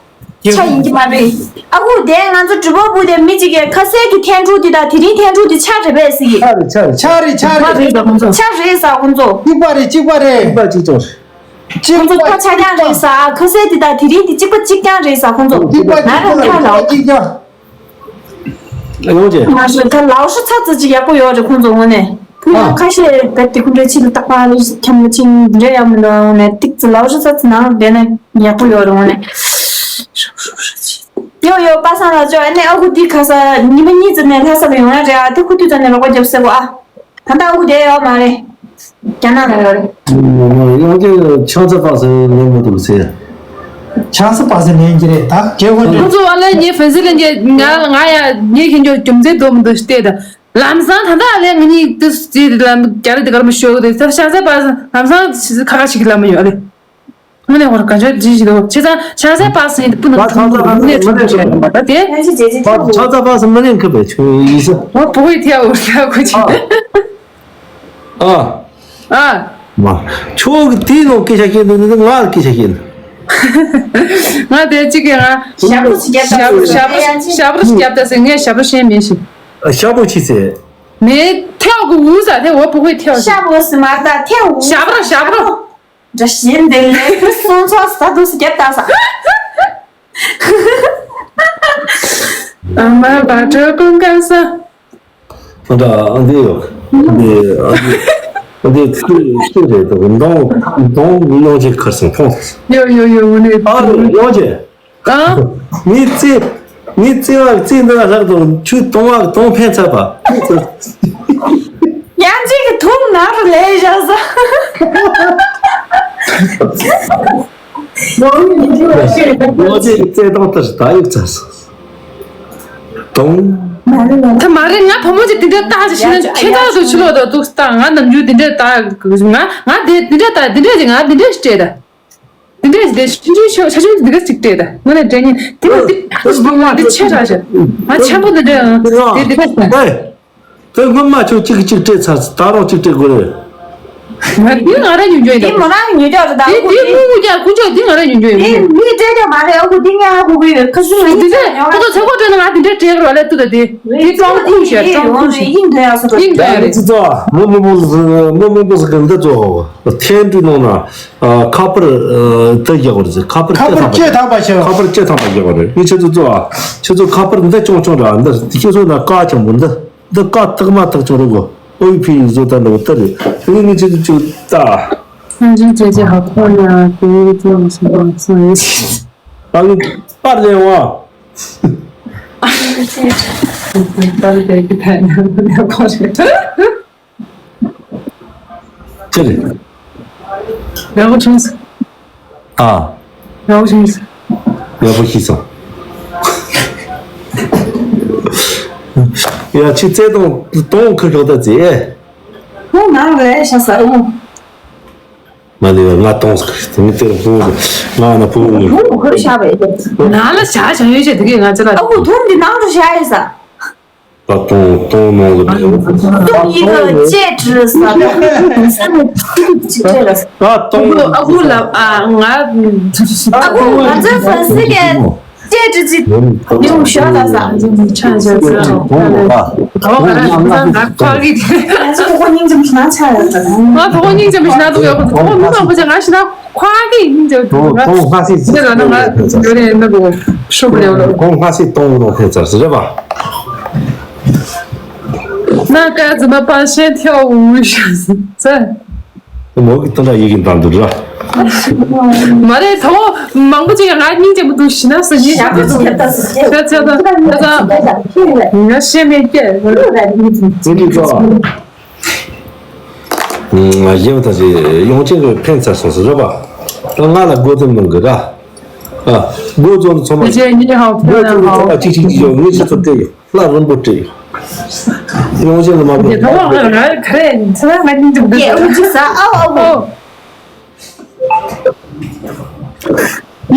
ཆ་ཡིན་གྱི་མ་རེད། ཨ་ཁུ་དེ་ང་ཚོ་གྲུ་པ་བུ་དེ་མི་གཅིག་གིས་ཁ་ཟས་ཀྱི་འཐེན་འཁྲུག་འདི་དང་དེ་རིང་འཐེན་འཁྲུག་འདི་ཆ་རེད་པས་ཟེར་གྱི། ཆ་རེད་ཆ་རེད། ཆ་རེད་ཆ་རེད། ཆ་རེད་ཟེར་ཁོང་ཚོ། གཅིག་པ་རེད་གཅིག་པ་རེད། གཅིག་པ་གཅིག་ཀྱང་རེད། ཁོང་ཚོ་ད་ཆ་རྐྱང་རེད་ཟེར། ཁ་ཟས་འདི་དང་དེ་རིང་འདི་གཅིག་པ་གཅིག་རྐྱང་རེད་ཟེར་ཁོང་ཚོ། གཅིག་པ་ང་རང་ཐལ་ལ། གཅིག་རྐྱང་། ཡོང་ཅེ། མ་རེད་ད་ལའོ་ཧྲི་ཚ་ཙི་ཅིག་ཡག་པོ་ཡོད་རེད་ཁོང་ཚོ་ངོ་ནས། ཁོང་ཡང་ཁ་ཤས་བེད་དེ་ཁོང་ཚོའི་ཕྱི་ལ་རྟག་པར་ཁྱམས་ལ་ཕྱིན་འདྲ་ཡག་མི་འདུག་ངོ་ནས། ཏིག་ཙི་ལའོ་ཧྲི་ཚ་ཙི་ནང་བསྡད་ན་ཡག་པོ་ཡོད་རེད་ངོ་ནས། ཡོ་ཡོ་པ་སངས་ལགས་ཅོ་ཨ་ནེ་ཨ་ཁུ་དེ་ཁ་ས་ཉི་མ་གཉིས་ཙམ་ནས་ལྷ་ས་ལ་ཡོང་ཡ་རེད་ཨ། དེ་ཁུ་དུས་ཙམ་ནས་རོགས་པ་རྒྱབ་ཟེར་གོ་ཨ། ད་ལྟ་ཨ་ཁུ་བསྡད་ཡོད་མ་རེད། རྒྱ་ནག་ལ་ཡོད་རེད། ཡང་ཅིག་ཆང་ས་པ་སེ་ལེན་མི་འདུག་ཟེར། ཆང་ས་པ་སེ་ལེན་གྱི་རེད་ད་རྒྱལ་ཁོ་ཁོ་ཚོ་བ་ལས་ངའི་ཧྥན་སི་ལེན་གྱི་ང་ང་ཡ་ངའི་ཁྱེད་ཚོ་རྒྱུ་མཚན་འདུག་མི་འདུག་བལྟས་ད། ལམ་སང་ད་ལྟ་ཨ་ལས་ང་གཉིས་དུ་ཟེར་ལམ་རྒྱ་རི་དེ་གར་མི་ཤོག་དེ་ཆང་ས་པ་སེ་ལམ་སང་ཁ་ཁ་ཞིག་གི་ལམ་མི་ཡོད་ཨ་ལས། དངོས་གནས་ཁོ་རང་ག་ཚོད་ཅི་ཞིག་འདུག་བྱས་ཙང་ཆང་ས་པ་སེ་ཡིན་དུ་སྤུ་ན་ད་ཆང་ས་པ་སེ་མི་ལེན་ཁུ་བས་ཆོས་ཡིན་པ་ད་དེ། ཆང་ས་པ་སེ་མི་ལེན་ཁུ་བས་ཆོས་ཡིན་ས། ཨོ་བུ་ཧུའེ་ཐེའོ་ཧུའེ་ཁོ་ཆི། ཨ། ཨ། མ། ཁྱོད་ཀྱི་དེའི་ནང་སྐད་ཆ་བཤད་འདུག་ནི་ང་ལ་སྐད་ཆ་བཤད་འདུག་ང་དེ་གཅིག་གི་ང་ཞབས་བྲོ་ཞིག་བརྒྱབ་ཞབས་བྲོ་ཞབས་བྲོ་ཞབས་བྲོ་ཞིག་བརྒྱབ་ད་ཟེར། ངས་ཞབས་བྲོ་ཤེས་མེད་ཞིག་ཞབས་བྲོ་ཆི་ཟེར། ནས་ཐེའོ་གི་འུ་ཟ་དེ་འོ་བུ་ཧུའེ་ཐེའོ་ཞབས་བྲོ་ཟེར་མ་ད་ཐེའོ་འུ་ཞབས་བྲོ་ཞབས་བྲོ། འདྲ་བཞིན་དེ་ལས་སོང་ཚོགས་ས་དུ་སུ་རྒྱབ་བཏང་ས། ཨ་མ་བ་དྲོ་ཀུན་དགའ་ས། ཨ་འདྲ་ཨ་འདི་ཡོད། འདི་ཨ་འདི་ཨ་འདི་ཚུལ་ཚུལ་རེད་དོ། གདོང་གདོང་གཡོན་ཅིག་ཁར་སོང་མཐོང་། ཡོ་ཡོ་ཡོ་ངོ་ནས། ཨ་རེ་གཡོན་ཅིག་ཨ། ངའི་རྩེ་ངའི་རྩེ་བ་རྩེ་འདི་ལ་ལྷག་དང་ཆུ་གཏོང་བ་གཏོང་ཕན་ཚར་པ། ཡང་གཅིག་གི་ཐུམ་ནང་དུ་ལས་བཞག་ས། ལོ་རྒྱུས་རྩེ་གཏོང་ལྟར་ད་ཡུག་ཚར་སོང་། གཏོང་། ད་མ་རེད། ང་བུ་མོ་ཅིག་འདི་འདྲ་བཏགས་ཅིག་ཤེས་ན་ཁྱེད་ཚོ་ཚོ་ཕྱི་ལོགས་དང་ཏུག་ཏག་ང་ནམ་རྒྱུན་འདི་འདྲ་བཏགས། ང་ང་དེ་འདི་འདྲ་བཏགས། འདི་འདྲ་ཅིག་ང་འདི་འདྲ་ཞིག་སྤྲད་ད། འདི་འདྲས་འདི་ཆུང་ཆུང་ཤོག་ཆ་ཆུང་འདི་ག་ཅིག་སྤྲད་ད། ངོ་ནས་སྤྲད་ཉིན་འདི་མ་འདི་ཨ་ཅིག་འདུག་ང་འདི་ཆེ་ར་ཞིག་ང་ཆེན་པོ་འདི་འདྲས་ཨང་འདི་འདི་ག་ཞིག་ཨེ། དེ་སྔོན་མ་ཆུང་གཅིག་གཅིག་སྤྲད་ཚར། ད་རུང་གཅིག་སྤྲད་དགོས་རེད། ང་འདི་ང་ར་ཉུང་ཉུང་ཡིན་འདི་ད། མོ་རང་ཉུང་ཉུང་རེད་ད། འདི་འདི་དངུལ་དངུལ་རྒྱག་ཀུན་ཆོག་འདི་ང་ར་ཉུང་ཉུང་ཡིན། འདི་མི་སྤྲད་རྒྱག་མ་རེད། ཨ་ཁུ་འདི་ངས་ཧ་གོ་གི་ཡོད། ཁ་སང་ང་འདི་ཡིན་ཚེ་ཁོ་ཚོ་ཚེ་ཁོ་སྤྲད་ན་ང་འདི་འདྲས་སྤྲད་རོགས་ལས་ཏུ་ད་འདི་འདི་ཀྲོང་ཁུ་ཞེས་ཀྲོང་ཁུ་ཞེས་ཡིན་འདྲ་ཡག་སོ་ཡིན་འདྲ་ཡག་རེད། ཙི་ཙོ་མོ་མོ་མོ་མོ་མོ་མོ་ཟི་གི་འདི་ཙོ་ཧོ་ཐེན་ཏུ་ནོ་ན། ཨ། ཁ་པར། ཨ། དེ་རྒྱག་པ་རེད་ཟེར། ཁ་པར་ཁ་པར་བཅད་ཐམ་པ་བྱས། ཁ་པར་བཅད་ཐམ་པ་རྒྱག་པ་རེད། ངས་ཁྱེད་ཚོ་ཚོ། ཨ། ཁྱེད་ཚོ་ཁ་པར་འདི་ཆུང་ཆུང་རེད། འདི་ཁྱེད་ཚོ་ན་ཀ་ཆེན་པོ་འདི། འདི་ཀ་ཐག་མ་ཐག་ཆུང་རེད་གོ། ཨོ་ཡི་ཕི་ཡི་བཟོ་ལྟ་འདྲ་བོ་ད་རེད། དེ་ནས་ངས་ཁྱེད་ཚོ་ཚོ་ལྟ། ཁྱེད་ཚོ་ཚོ་ཧ་ཁོ་ན་དེ་ཚོ་སོང་སོང་ཡིན། ཨ་ནི་པར་ལེན་བ། པར་ལེན་གི་ཐད་ནས་ཁོ་རེད། ཅི་རེད། ཡག་པོ་བྱུང་སོང་། ཨ། ཡག་པོ་བྱུང་སོང་། ཡག་པོ་ཤེས་སོང་། ཡ་ཁྱི་བཙས་གཏོང་གཏོང་ཁུར་ཤོག་ད་ཙེ། ཁོང་ནང་ལ་ཤ་ཟ་འོ། མ་ནི་ང་གཏོང་ཟེར་གི་མི་དེར་ཕུ་ང་ན་ཕུ་ངུ། ཁུར་ཤ་བས། ནང་ལ་ཤ་ཤ་ཡོད་ཤ་དེ་གས་ང་ཚོ་ལ། ཨ་ཁུ་ཐུམ་འདི་ནང་དུ་ཤ་ཡོད་ས། ད་གཏོང་གཏོང་ནང་ལ་བསྡད། གཏོང་ཡི་ག་ཅེ་ཀྲི་ས་ད་ས་ནི་ཏི་ཏི་ཅི་ཅེ་ལ་ས། ད་གཏོང་ཨ་ཁུ་ལ་ཨ་ང་ཨ་ཁུ་ང་ཚོའི་ཧྥ་རན་སི་གི་ཅེ་ཀྲི་ཅི་ཡོང་ཤོག་ད་ས། ཆ་ཆ་ས་ད་ག་ར་ང་ཁ་གི་ང་ཚོ་ཁོ་སྙིང་རྗེ་མི་ཤི་ན་ཚ་ཡ་ད་ང་ཚོ་ཁོ་སྙིང་རྗེ་མི་ཤི་ན་ཚ་ཡ་ཁོ་མི་མང་པོ་ཅིག་ང་ཤི་ན། ཁོ་ཨ་ཀི་ཡིན་ཅེས་དུ་ང་ཁོང་ཁ་སི་ཅི་ཟེར་ན་ང་ཡོད་རེད་ན་གོ་ཤོབ་ལེའོ་ལོ། ཁོང་ཁ་སི་གཏོང་གི་ནོ་ཕེ་ཚར་ཟེར་རེད་པ། ན་ཀ་ཙི་ན་པ་ཤེ་ཐེའོ་ཝུ་ཤ་ཟེར། མོ་གི་ཏོ་ན་ཡི་གི་འདང་དུ་ར། མ་རེད་ད་མང་པོ་ཅིག་ང་གཉིས་ཅན་པོ་འདུག་ཤི་ན་ཟེར་ཡིན་ཤ་ཚ་ཚ་ཚ་ཚ་ང་ཤེས་མེད་ཀྱི། ཟེར་གྱི་ཚོ། གཞན་དག་ཅིག་ཡོང་ཆེན་གྱི་ཕན་ཚར་སོང་ཟེར་རེད་པ། ད་ང་ལ་སྒོ་ཙམ་གནང་གི་ར། ཨ། སྒོ་ཙམ་ཚང་མ། རྗེས་གཉིས་ཧའོ་ཕན་ལ་ཧའོ། སྒོ་ཙམ་ཚང་མ་གཅིག་གཅིག་གཅིག་ཡོང་ངས་ཆུ་ཚོད་སྤྲད་ཡོང་། ལྷ་རིན་པོ་སྤྲད་ཡོང་། ཡོང་ཆེན་ལ་མ་དགོས། རྗེས་ཐོག་ང་ང་ག་རེ་ཚེ་ང་གཉིས་ཀྱི་འདུག་ཡེ་འུ་ཅི་ས་ཨའོ་ཨའོ།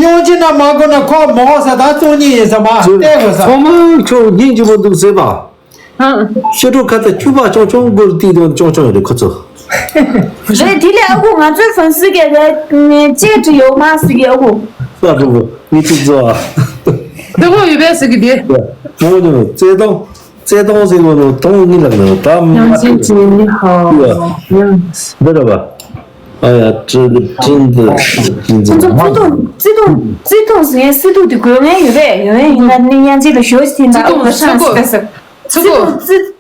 ཡོང་ཆེན་ན་མ་དགོས་ན་ཁོ་མོ་ས་ད་བཙོང་ཉིན་ཡིན་ས་མ་བལྟས་དགོས་ས། ཚང་མ་ཁྱོད་སྙིང་རྗེ་པོ་འདུག་ཟེར་པ། ཨ། ཤི་ཁྲོ་ཁ་ཏ་ཁྱུ་པ་ཆུང་ཆུང་སྒོར་ཏིག་དང་ཆུང་ཆུང་ཡོད་རེད་ཁོ་ཚོ། རེད་དེ་ལས་ཨ་ཁུ་ང་ཚོའི་ཧྥན་སི་གས་རེད་ཅེ་ཀྲི་ཡོད་མ་སི་གི་ཨ་ཁུ། ལ་འགྲོ་གོ་ངི་ཅི་ཛོ་ཨ། དེ་གོ་ཡོད་པས་སི་གི་དེ། མོ་ནི་བཙས་སྟོང་བཙས་སྟོང་ཟེར་གོ་ནོ་སྟོང་གཉིས་ལ་ནོ་ད་མ་ཡང་ཅེ་ཀྲི་ཧའོ་ཡང་། འདི་རེད་པ། ཨ་ཡ་ཀྲི་ཀྲི་འདི་ཀྲི་འདི་ཚོ་བརྩི་མཐོང་བརྩི་མཐོང་བརྩི་མཐོང་ཟེར་སི་ཏུ་དེ་དགོས་ངེས་ཡོད་པས་ཡོད་ངེས་ཡིན་ན་ནི་ཡང་ཅེ་ལ་ཞོ་ཞིག་དེ་འདྲ་བརྩི་མཐོང་ཨོ་ཤ་ཟེར་ཟེར།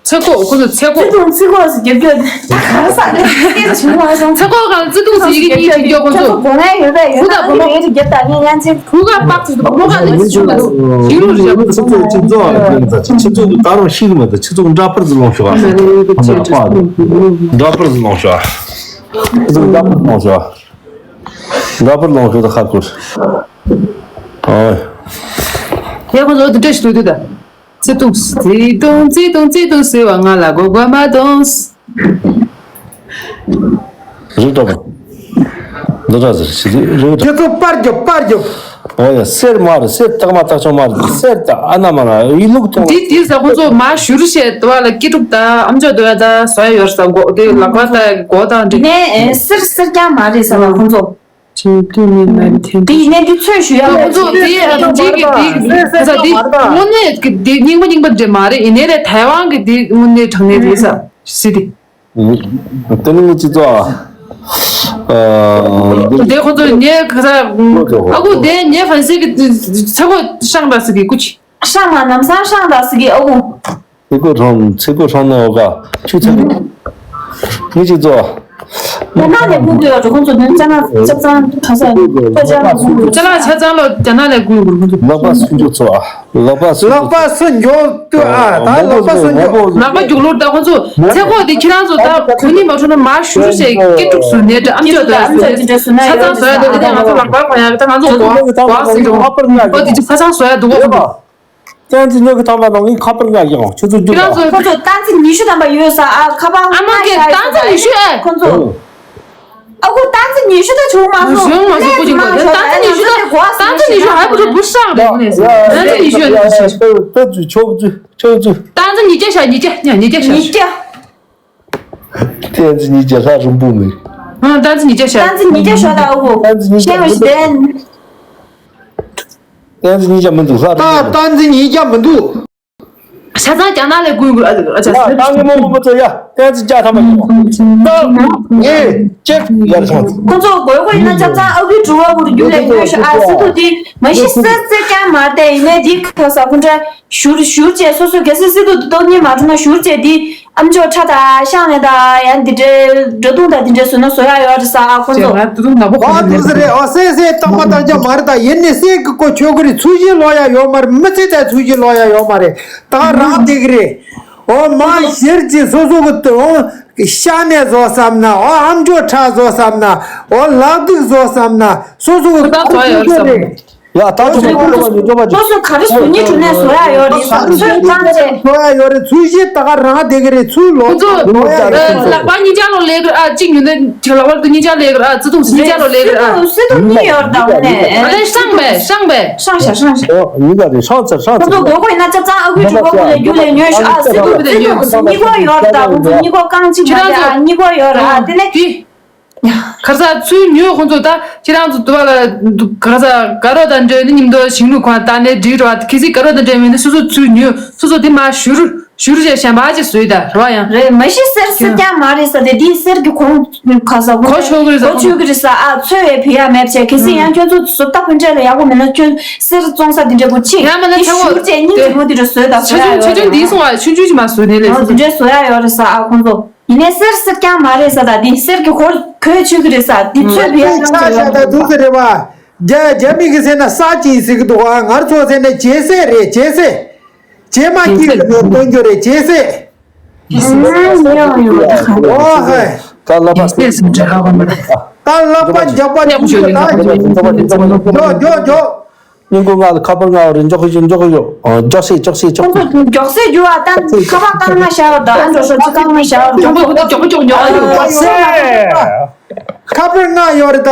ཚེ་སྒོ། ཚེ་སྒོ་ཁོ་ཚོ་ཚེ་སྒོ། ཚེ་སྒོ་ཚེ་སྒོ་ཟེར་རྒྱབ་རྒྱབ་ད་ག་རེ་ཟ་རེད་ཚེ་སྒོ་ཆུང་བ་སོང་ཚེ་སྒོ་གང་ཚེ་སྒོ་ཟེར་ཡི་གེ་གཉིས་ཀྱི་རྒྱབ་ཁོ་ཚོ། སྒོ་ང་ཡོད་པས་ཡོད་ན་ང་ཡོད་རྒྱབ་ད་ངས་ཡང་ཚེ། ཁུ་ག་པག་ཚེ་སྒོ་ག་ནས་ཆུང་བ་ཞིང་ལུག་རྒྱབ་ཁོ་ཚོ། ཁྱེད་ཚོ་ད་རུང་ཤི་གི་མ་ད་ཁྱེད་ཚོ་འདྲ་པར་ཟིག་ལོངས་ཤོག་ཨ། འདྲ་པར་ཟིག་ལོངས་ཤོག་ཨ། ཁྱེད་ཚོ་འདྲ་པར་ལོངས་ཤོག་ཨ། འདྲ་པར་ལོངས་ཤོག་ད་ཧ་གོ། ཨོ། ཡ་ཁོ་ཚོ་འདི་འདྲ་ཞིག་ལུས་དུས་ད། བརྩེ་དུང་བརྩེ་དུང་བརྩེ་དུང་བརྩེ་དུང་ཟེར་བ་ང་ལ་མགོ་སྐོར་མ་གཏོང་། རིགས་གྲོགས་པ། འདི་འདྲ་ཟེར་ཞིག་རིགས་གྲོགས། ཁྱེད་ཚོ་པར་རྒྱབ་པར་རྒྱབ། ཨོ་ཡ་གསེར་མ་རེད་གསེར་རྟགས་མ་རྟགས་ཆོག་མ་རེད་གསེར་ད་ཨ་ན་མ་ན་ཡི་ལུག་གཏོང་། འདི་འདི་ཟ་ཁོ་ཚོ་མ་ཞུ་རུ་བཤད་དུ་བ་ལ་སྐྱིད་སྡུག་ད་ཨམ་ཅོག་དུ་བ་ད་ཟ་ཡ་ཡོར་ས་མགོ་དེ་ལག་པ་ད་མགོ་དང་འདྲི། ནས་གསེར་གསེར་རྐྱང་མ་རེད་ཟ་བ་ཁོ་ཚོ། དེ་ཡིན་ནའི་འདི་ཚོས་ཞུ་ཡག་ཁོ་ཚོ་དེ་ཨ་དེ་གི་དེ་ཁ་ས་དེ་དངོས་གནས་ཀྱི་དེ་རྙིང་པ་རྙིང་པ་འདྲ་མ་རེད་ཡིན་ནའི་ལས་ཐའེ་ཝན་གྱི་དེ་དངོས་གནས་དྲང་གནས་རེད་ས་སི་དེ། དེ་ནི་ངའི་སྤྱི་ཚོགས་ཨ། དེ་ཁོ་ཚོ་ངའི་ཁ་ས་ཨ་ཁུ་དེ་ངའི་ཧྥན་སི་གི་ཚེ་སྒོ་ཤང་འདྲ་ཟེར་གི་ཀུ་ཅི། ཧྲང་མ་ནམ་སང་ཧྲང་ད་སི་གི་ཨ་ཁུ། ཚེ་སྒོ་ཧྲང་ཚེ་སྒོ་ཧྲང་ན་འོ་ག་ཆུ་ཚེ་སྒོ། ངས་ཅིག་ཙོ། རྒྱ་ནག་ནས་སྐུ་འདུག་ཡོད་ཁོང་ཚོ་ནི་ཅ་ན་ཆབ་ཚང་ཁ་ས་ཁ་ཅ་ལག་ཆ་ཚང་ལོ་རྒྱ་ནག་ནས་སྐུ་འདུག་ཁོང་ཚོ། ལག་པ་སུ་འཇོག་ཚོ་ཨ། ལག་པ་སུ་ལག་པ་སུ་འཇོག་ཏུ་ཨ་ད་ལག་པ་སུ་འཇོག་ལག་པ་རྒྱུག་ལོར་ད་ཁོང་ཚོ་ཚེ་སྒོ་དེ་ཁྱེད་རང་ཚོ་ད་གོ་ནི་མ་ཐུབ་ན་མ་ཞུ་ཞེས་སྐད་སྒྲུག་སུ་ནས་ཨམ་ཅོག་ཏུ་ཨ་སུ་ཆ་ཚང་བཟོ་ཡ་འདུག་ལས་ད་ང་ཚོ་ལག་པ་གོ་ཡ་ད་ང་ཚོ་གོ་གོ་སུ་འཇོག་ཨོ་དེ་ཆ་ཚང་བཟོ་ཡ་འདུག་ཁོང་ཚོ། བསྟན་འཛིན་ཉོ་གི་ཐོག་མ་དང་ངའི་ཁ་པར་ང་ཡང་ཆུ་ཚོད་བཅུ་ཁྱེད་རང་ཚོ་ཁོ་ཚོ་ཏང་ཙི་ཉི་ཤུ་ཐམ་པ་ཡོད་ས་ཨ་ཁ་པར་ཨ་མ་ང་གི་ཤར་ཏང་ཙི་ཉི་ཤུ་ཨེ། ཁོ་ཚོ་ཨ་ཁུ་ཏང་ཙི་ཉི་ཤུ་ད་བྱུང་མ་སོང་བྱུང་མ་སོང་ཁོ་ཅི་གོ་ཏང་ཙི་ཉི་ཤུ་ད་ཏང་ཙི་ཉི་ཤུ་ཧ་པུ་ཏུ་བུ་ཧྲང་རེད་ནས་ཏང་ཙི་ཉི་ཤུ་ཡོད་ནས་ཏང་ཙི་ཉི་ཤུ་ཡོད་ནས་ཏང་ཙི་ཉི་བརྒྱ་ཤ་ཉི་བརྒྱ་ཉ་ཉི་བརྒྱ་ཤ་ཉི་བརྒྱ། བསྟན་འཛིན་ཉིད་ཀྱི་ལྷ་རིན་པོ་མེད། ཨ་བསྟན་འཛིན་ཉིད་ཀྱི་ཤ། བསྟན་འཛིན་ཉིད་ཀྱི་ཤ་དང་འུ། བསྟན་འཛིན་ཉིད་ཀྱི་ཤ་མི་ཤ་བསྟན། བསྟན་འཛིན་ཉིད་ཀྱི་མི་འདུག་ལྷ་རིན་པོ་མེད། བསྟན་འཛིན་ཉིད་ཀྱི་མི་འདུག་ཤ་ཚང་རྒྱ་ནག་ལས་ཀུན་དགོས་ཨ་ཅག་ད་ངས་མོ་མོ་མོ་ཚོ་ཡ་བསྟན་འཛིན་བརྒྱ་ཐམ་པ་ཡིན། ད་ངས་ཅེར་ཡར་སོང་། ཁོ་ཚོ་དགོས་དགོས་ཡིན་ན་ཆབ་ཚང་ཨ་ཁུའི་གྲུ་བ་བུར་རྒྱུ་ལས་ཉོས་ཤ་ཨ་སི་ཏུ་དེ་མ་གཞི་སེ་སེ་ཀྱང་མ་བལྟས་ཡིན་ནའི་དེ་ཁ་ས་ཁོ་འདྲ། ཞུར་ཞུར་བྱས་སོ་སོ་གལ་སྲིད་སི་ཏུ་གཏོང་ཉིན་མ་བྱུང་ན་ཞུར་བྱས་འདི་ཨམ་ཅོག་ཁྲ་དང་ཤང་ནས་དང་ཡང་འདི་འདྲའི་འགྲོ་དུང་དང་འདི་འདྲའི་བཟོས་ན་བཟོ་ཡག་ཡོད་རེད་ས་ཨ་ཁོ་ཚོ། ཨ་དུ་ནག་པོ་ཁོ་ཨ་དུ་ཟེར་རེད་ཨ་སེ་སེ་རྟག་པ་བཏང་རྒྱ་མ་རེད་ད་ཡིན་ནི་སེ་གི་ཀོ་ཆོད་གི་རེད་ཚུལ་བཞིན་ལོ་ཡ་ཡོད་མ་རེད་མི་ཚེ་ད་ཚུལ་བཞིན་ལོ་ཡ་ཡོད་མ་རེད་ད་རང་བདེ་གི་རེད། ཨོ་མ་ཤེར་གྱི་སོ་སོ་གི་ཏུ་ཨོ་ཤ་ནས་བཟོ་བསམ་ན་ཨོ་ཨམ་ཅོག་ཁྲ་བཟོ་བསམ་ན་ཨོ་ལག་དུག་བཟོ་བསམ་ན་སོ་སོ་གི་ཁོ་ད་བཟོ་ཡ་ཡོད་བསམ་རེད། ཡ་ད་ཁོ་ཚོ་ཁོ་ཚོ་ཁོ་ཚོ་ཁོ་ཚོ་ག་རེ་བཟོ་ཉིན་དྲུག་ནས་བཟོ་ཡ་ཡོད་རེད་ཟེར་ཚོད་བཏང་རྗེས། བཟོ་ཡ་ཡོད་རེད་ཚུལ་བཞིན་ད་ག་རང་བསྡད་གི་རེད་ཚུལ་ཁོ་ཚོ་ལོ་ཡ་ལག་པ་གཉིས་ཆ་ལོ་ལས་གི་རེད་ཨ་གཅིག་ཉུང་ནས་ལག་པ་གཉིས་ཆ་ལས་གི་རེད་ཨ་བརྩེ་དུང་གཉིས་ཆ་ལོ་ལས་གི་རེད་ཨ། བརྩེ་དུང་གཉིས་ཡོད་རེད་ད་ངོ་ནས། ཨ་ལས་ཧྲང་བས་ཧྲང་བས། ཧྲང་ཤ་ཧྲང་ཤ། ཨོ་ཡིན་ད་རེད་ཧྲང་ཚར་ཧྲང་ཁོ་ཚོ་ཚར། དགོས་མཁོ་ཡིན་ན་ཆབ་ཚང་ཨ་ཁུའི་གྲུ་པ་ཁོ་ལས་རྒྱུ་ལས་ཉོས་ཤ་ཨ་བརྩེ་དུང་བརྩེ་དུང་གཉིས་ཀ་ཡོད་རེད་ད་ཁོ་ཚོ་གཉིས་ཀ་རྐང་གཅིག་མ་རེད་ཨ་གཉིས་ཀ་ཡོད་རེད་ཨ་དེ་ནས། ཁར་ས་ཚུལ་ཉོས་ཁོང་ཚོ་ད་ཁྱེད་རང་ཚོ་དུ་བ་ལ་ཁར་ས་དགའ་རོགས་དང་འབྲེལ་ནི་ཉིན་དུ་ཞིང་ལུགས་ཁང་ལྟ་ནས་འགྲིག་རོགས་གལ་སྲིད་དགའ་རོགས་དང་འབྲེལ་མེད་ན་སོ་སོ་ཚུལ་ཉོས་སོ་སོ་དེ་མ་ཞུ་རུ་ཞུ་རུ་བྱས་གཞན་པ་ཅིག་བཟོས་ད་རོགས་ཡང་། རེད་མ་གཞི་གསེར་གསེར་རྐྱང་མ་རེད་ས་དེ་དེའི་གསེར་གྱི་གོང་ཁ་ས་གོ་ཆོད་གི་རེད་ས་གོ་ཆོད་གི་རེད་ས་ཨ་ཚོད་བའི་བི་ཡ་མེད་བྱས་གལ་སྲིད་ཡང་ཁྱོད་ཚོ་བཟོ་ལྟ་ཕུན་ཆད་ལ་ཡག་པོ་མེད་ན་ཁྱོད་གསེར་བཙོང་ས་དེ་འདྲ་པོ་ཆེ་ཡང་མིན་ན་དེ་ཚེ་བོ་ཞུ་བྱས་སྙིང་རྗེ་མོ་དེ་འདྲ་བཟོས་ད་བཟོ་ཡ་ཆ་ཆུང་ཡོད་ཆ་ཆུང་རེད་དེ་སོང་ཨ་ཆུང་ཆུང་ཞིག་མ་བཟོས་ནས་ལས་ཨ་སོ་དེ་འདྲ་བཟོ་ཡ་ཡོད་རེད་ས་ཨ་ཁོང་ཚོ། ཡིན་ནའི་གསེར་གསེར་རྐྱང་མ་རེད་ཟེར་ད་འདི་གསེར་གྱི་གོ་གོས་ཆོད་ཀྱི་རེད་ཟེར་འདི་ཚོས་བེད་སྤྱོད་ཆ་ཤ་ད་འདུག་ཟེར་རེད་བ། རྒྱ་རྒྱ་མི་གི་ཟེར་ན་ས་ཅིག་ཟེར་གི་འདུག་ཨ་ང་ཚོ་ཟེར་ན་ཇེ་སེ་རེད་ཇེ་སེ། ཇེ་མ་ཀི་གི་ནོར་སྟོན་རྒྱུ་རེད་ཇེ་སེ། ཨོ་ཧེ། ད་ལ་པ་ད་ལ་པ་འཇག་པ་འཇུག་འཇོག་འཇོག་འཇོག་སྙིང་ཁུང་ང་ལ་ཁ་པར་ང་རེ་འཇོག་གི་འཇོག་གི་ཡོད། འཇོག་སེ་འཇོག་སེ་འཇོག་ཁོང་ཚོ་མགྱོགས་སེ་རྒྱུ་བ་ད་ཁ་པར་བཀང་ན་བཞག་ད་ཨ་འགྲོ་ཤོག་ཅི་བཀང་ན་བཞག་མགྱོགས་པོ་མགྱོགས་པོ་མགྱོགས་པོ་མགྱོགས་པོ་མགྱོགས་པོ། ཁ་པར་ང་ཡོད་རེད་ད།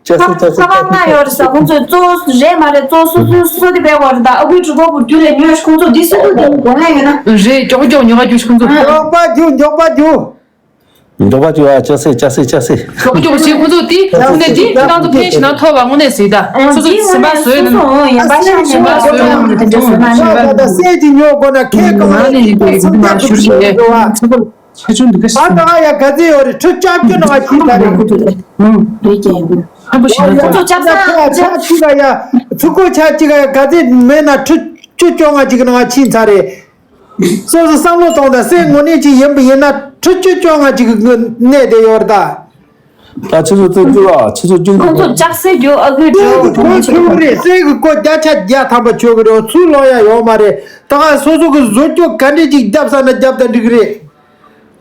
ཁ་པར་ང་ཡོད་རེད་ས་ཁོང་ཚོས་གཙོ་བོ་རེད་མ་རེད་གཙོ་བོ་སོ་སོའི་སོ་དེ་སྦས་བ་རེད་ད་ཨ་ཁུའི་གྲུ་གུ་བུ་རྒྱུ་ལས་ཉོས་ཤིག་ཁོང་ཚོ་འདི་སུ་ལུག་དེ་དགོས་ན་ཡོད་ན། རེད་མགྱོགས་པོ་མགྱོགས་ཉོ་ག་རྒྱུ་ཤིག་ཁོང་ཚོ། མགྱོགས་པ་རྒྱུ་མགྱོགས་པ་རྒྱུ། མགྱོགས་པ་བྱོས་ཨ། ཅག་སེ་ཅག་སེ་ཅག་སེ། མགྱོགས་མགྱོགས་བྱེད་ཁོ་ཚོ་དེ་ཁོ་ནས་དེ་ཁྱེད་རང་ཚོ་ཕན་ཞིག་ན་ཐོབ་པ་དངོས་གནས་ཟེར་ད་སོ་སོ་སེམས་པ་བཟོས་ན་སེམས་པ་བཟོས་ན་ད་ད་སེ་ཅི་ཉོ་དགོས་ན་ཁྱེད་ཀྱི་ང་ནས་ཡིན་པའི་སེམས་ཏོག་ཏོག་ཞུ་ཞིག་ཡས་ཚེ་སྒོ་ཆ་ཆུང་འདི་ག་ཨ་ཞིག་ད་ཡ་ག་ཚེ་ཡོད་རེད་ཁྲི་ལྕགས་ཀྱུ་ནང་ཁྱི་ད་རེད། ཧྲང་པོ་ཞིག་ན་ཁོ་ཚོ་ཆབ་ས་ཆ་ཆི་ག་ཡ་ཚུ་གོ་ཆ་ཆི་ག་ཡ་ག་ཚེ་མེད་ན་ཁྲི་བཅུ་བཅོ་ལྔ་ཅིག་ནང་ཁྱི་ཚ་རེད། སོ་སོ་བསམ་བློ་གཏོང་དང་སེ་དངོས་གནས་ཅིག་ཡིན་པ་ཡིན་ན་ཁྲི་བཅུ་བཅོ་ལྔ་ཅིག་གི་གནས་དེ་ཡོད་རེད་ད། ད་ཁྱེད་ཚོ་ཚོ་རྒྱུ་ཨ་ཁྱེད་ཚོ་རྒྱུ་ཁོང་ཚོ་ལྕགས་སེ་རྒྱུ་ཨ་ཁུའི་སེ་གི་གོ་ཆོད་གི་རེད་སེ་གི་གོ་བརྒྱ་ཆ་བརྒྱ་ཐམ་པ་ཆོད་གི་རེད་ཚུར་ལོག་ཡ་ཡོད་མ་རེད་ད་ག་སོ་སོ་གི་བཟོ་རྒྱུ་ག་འདྲས་ཅིག་བརྒྱབ་ས་ན་བརྒྱབ་ད་འགྲིག་གི་རེད།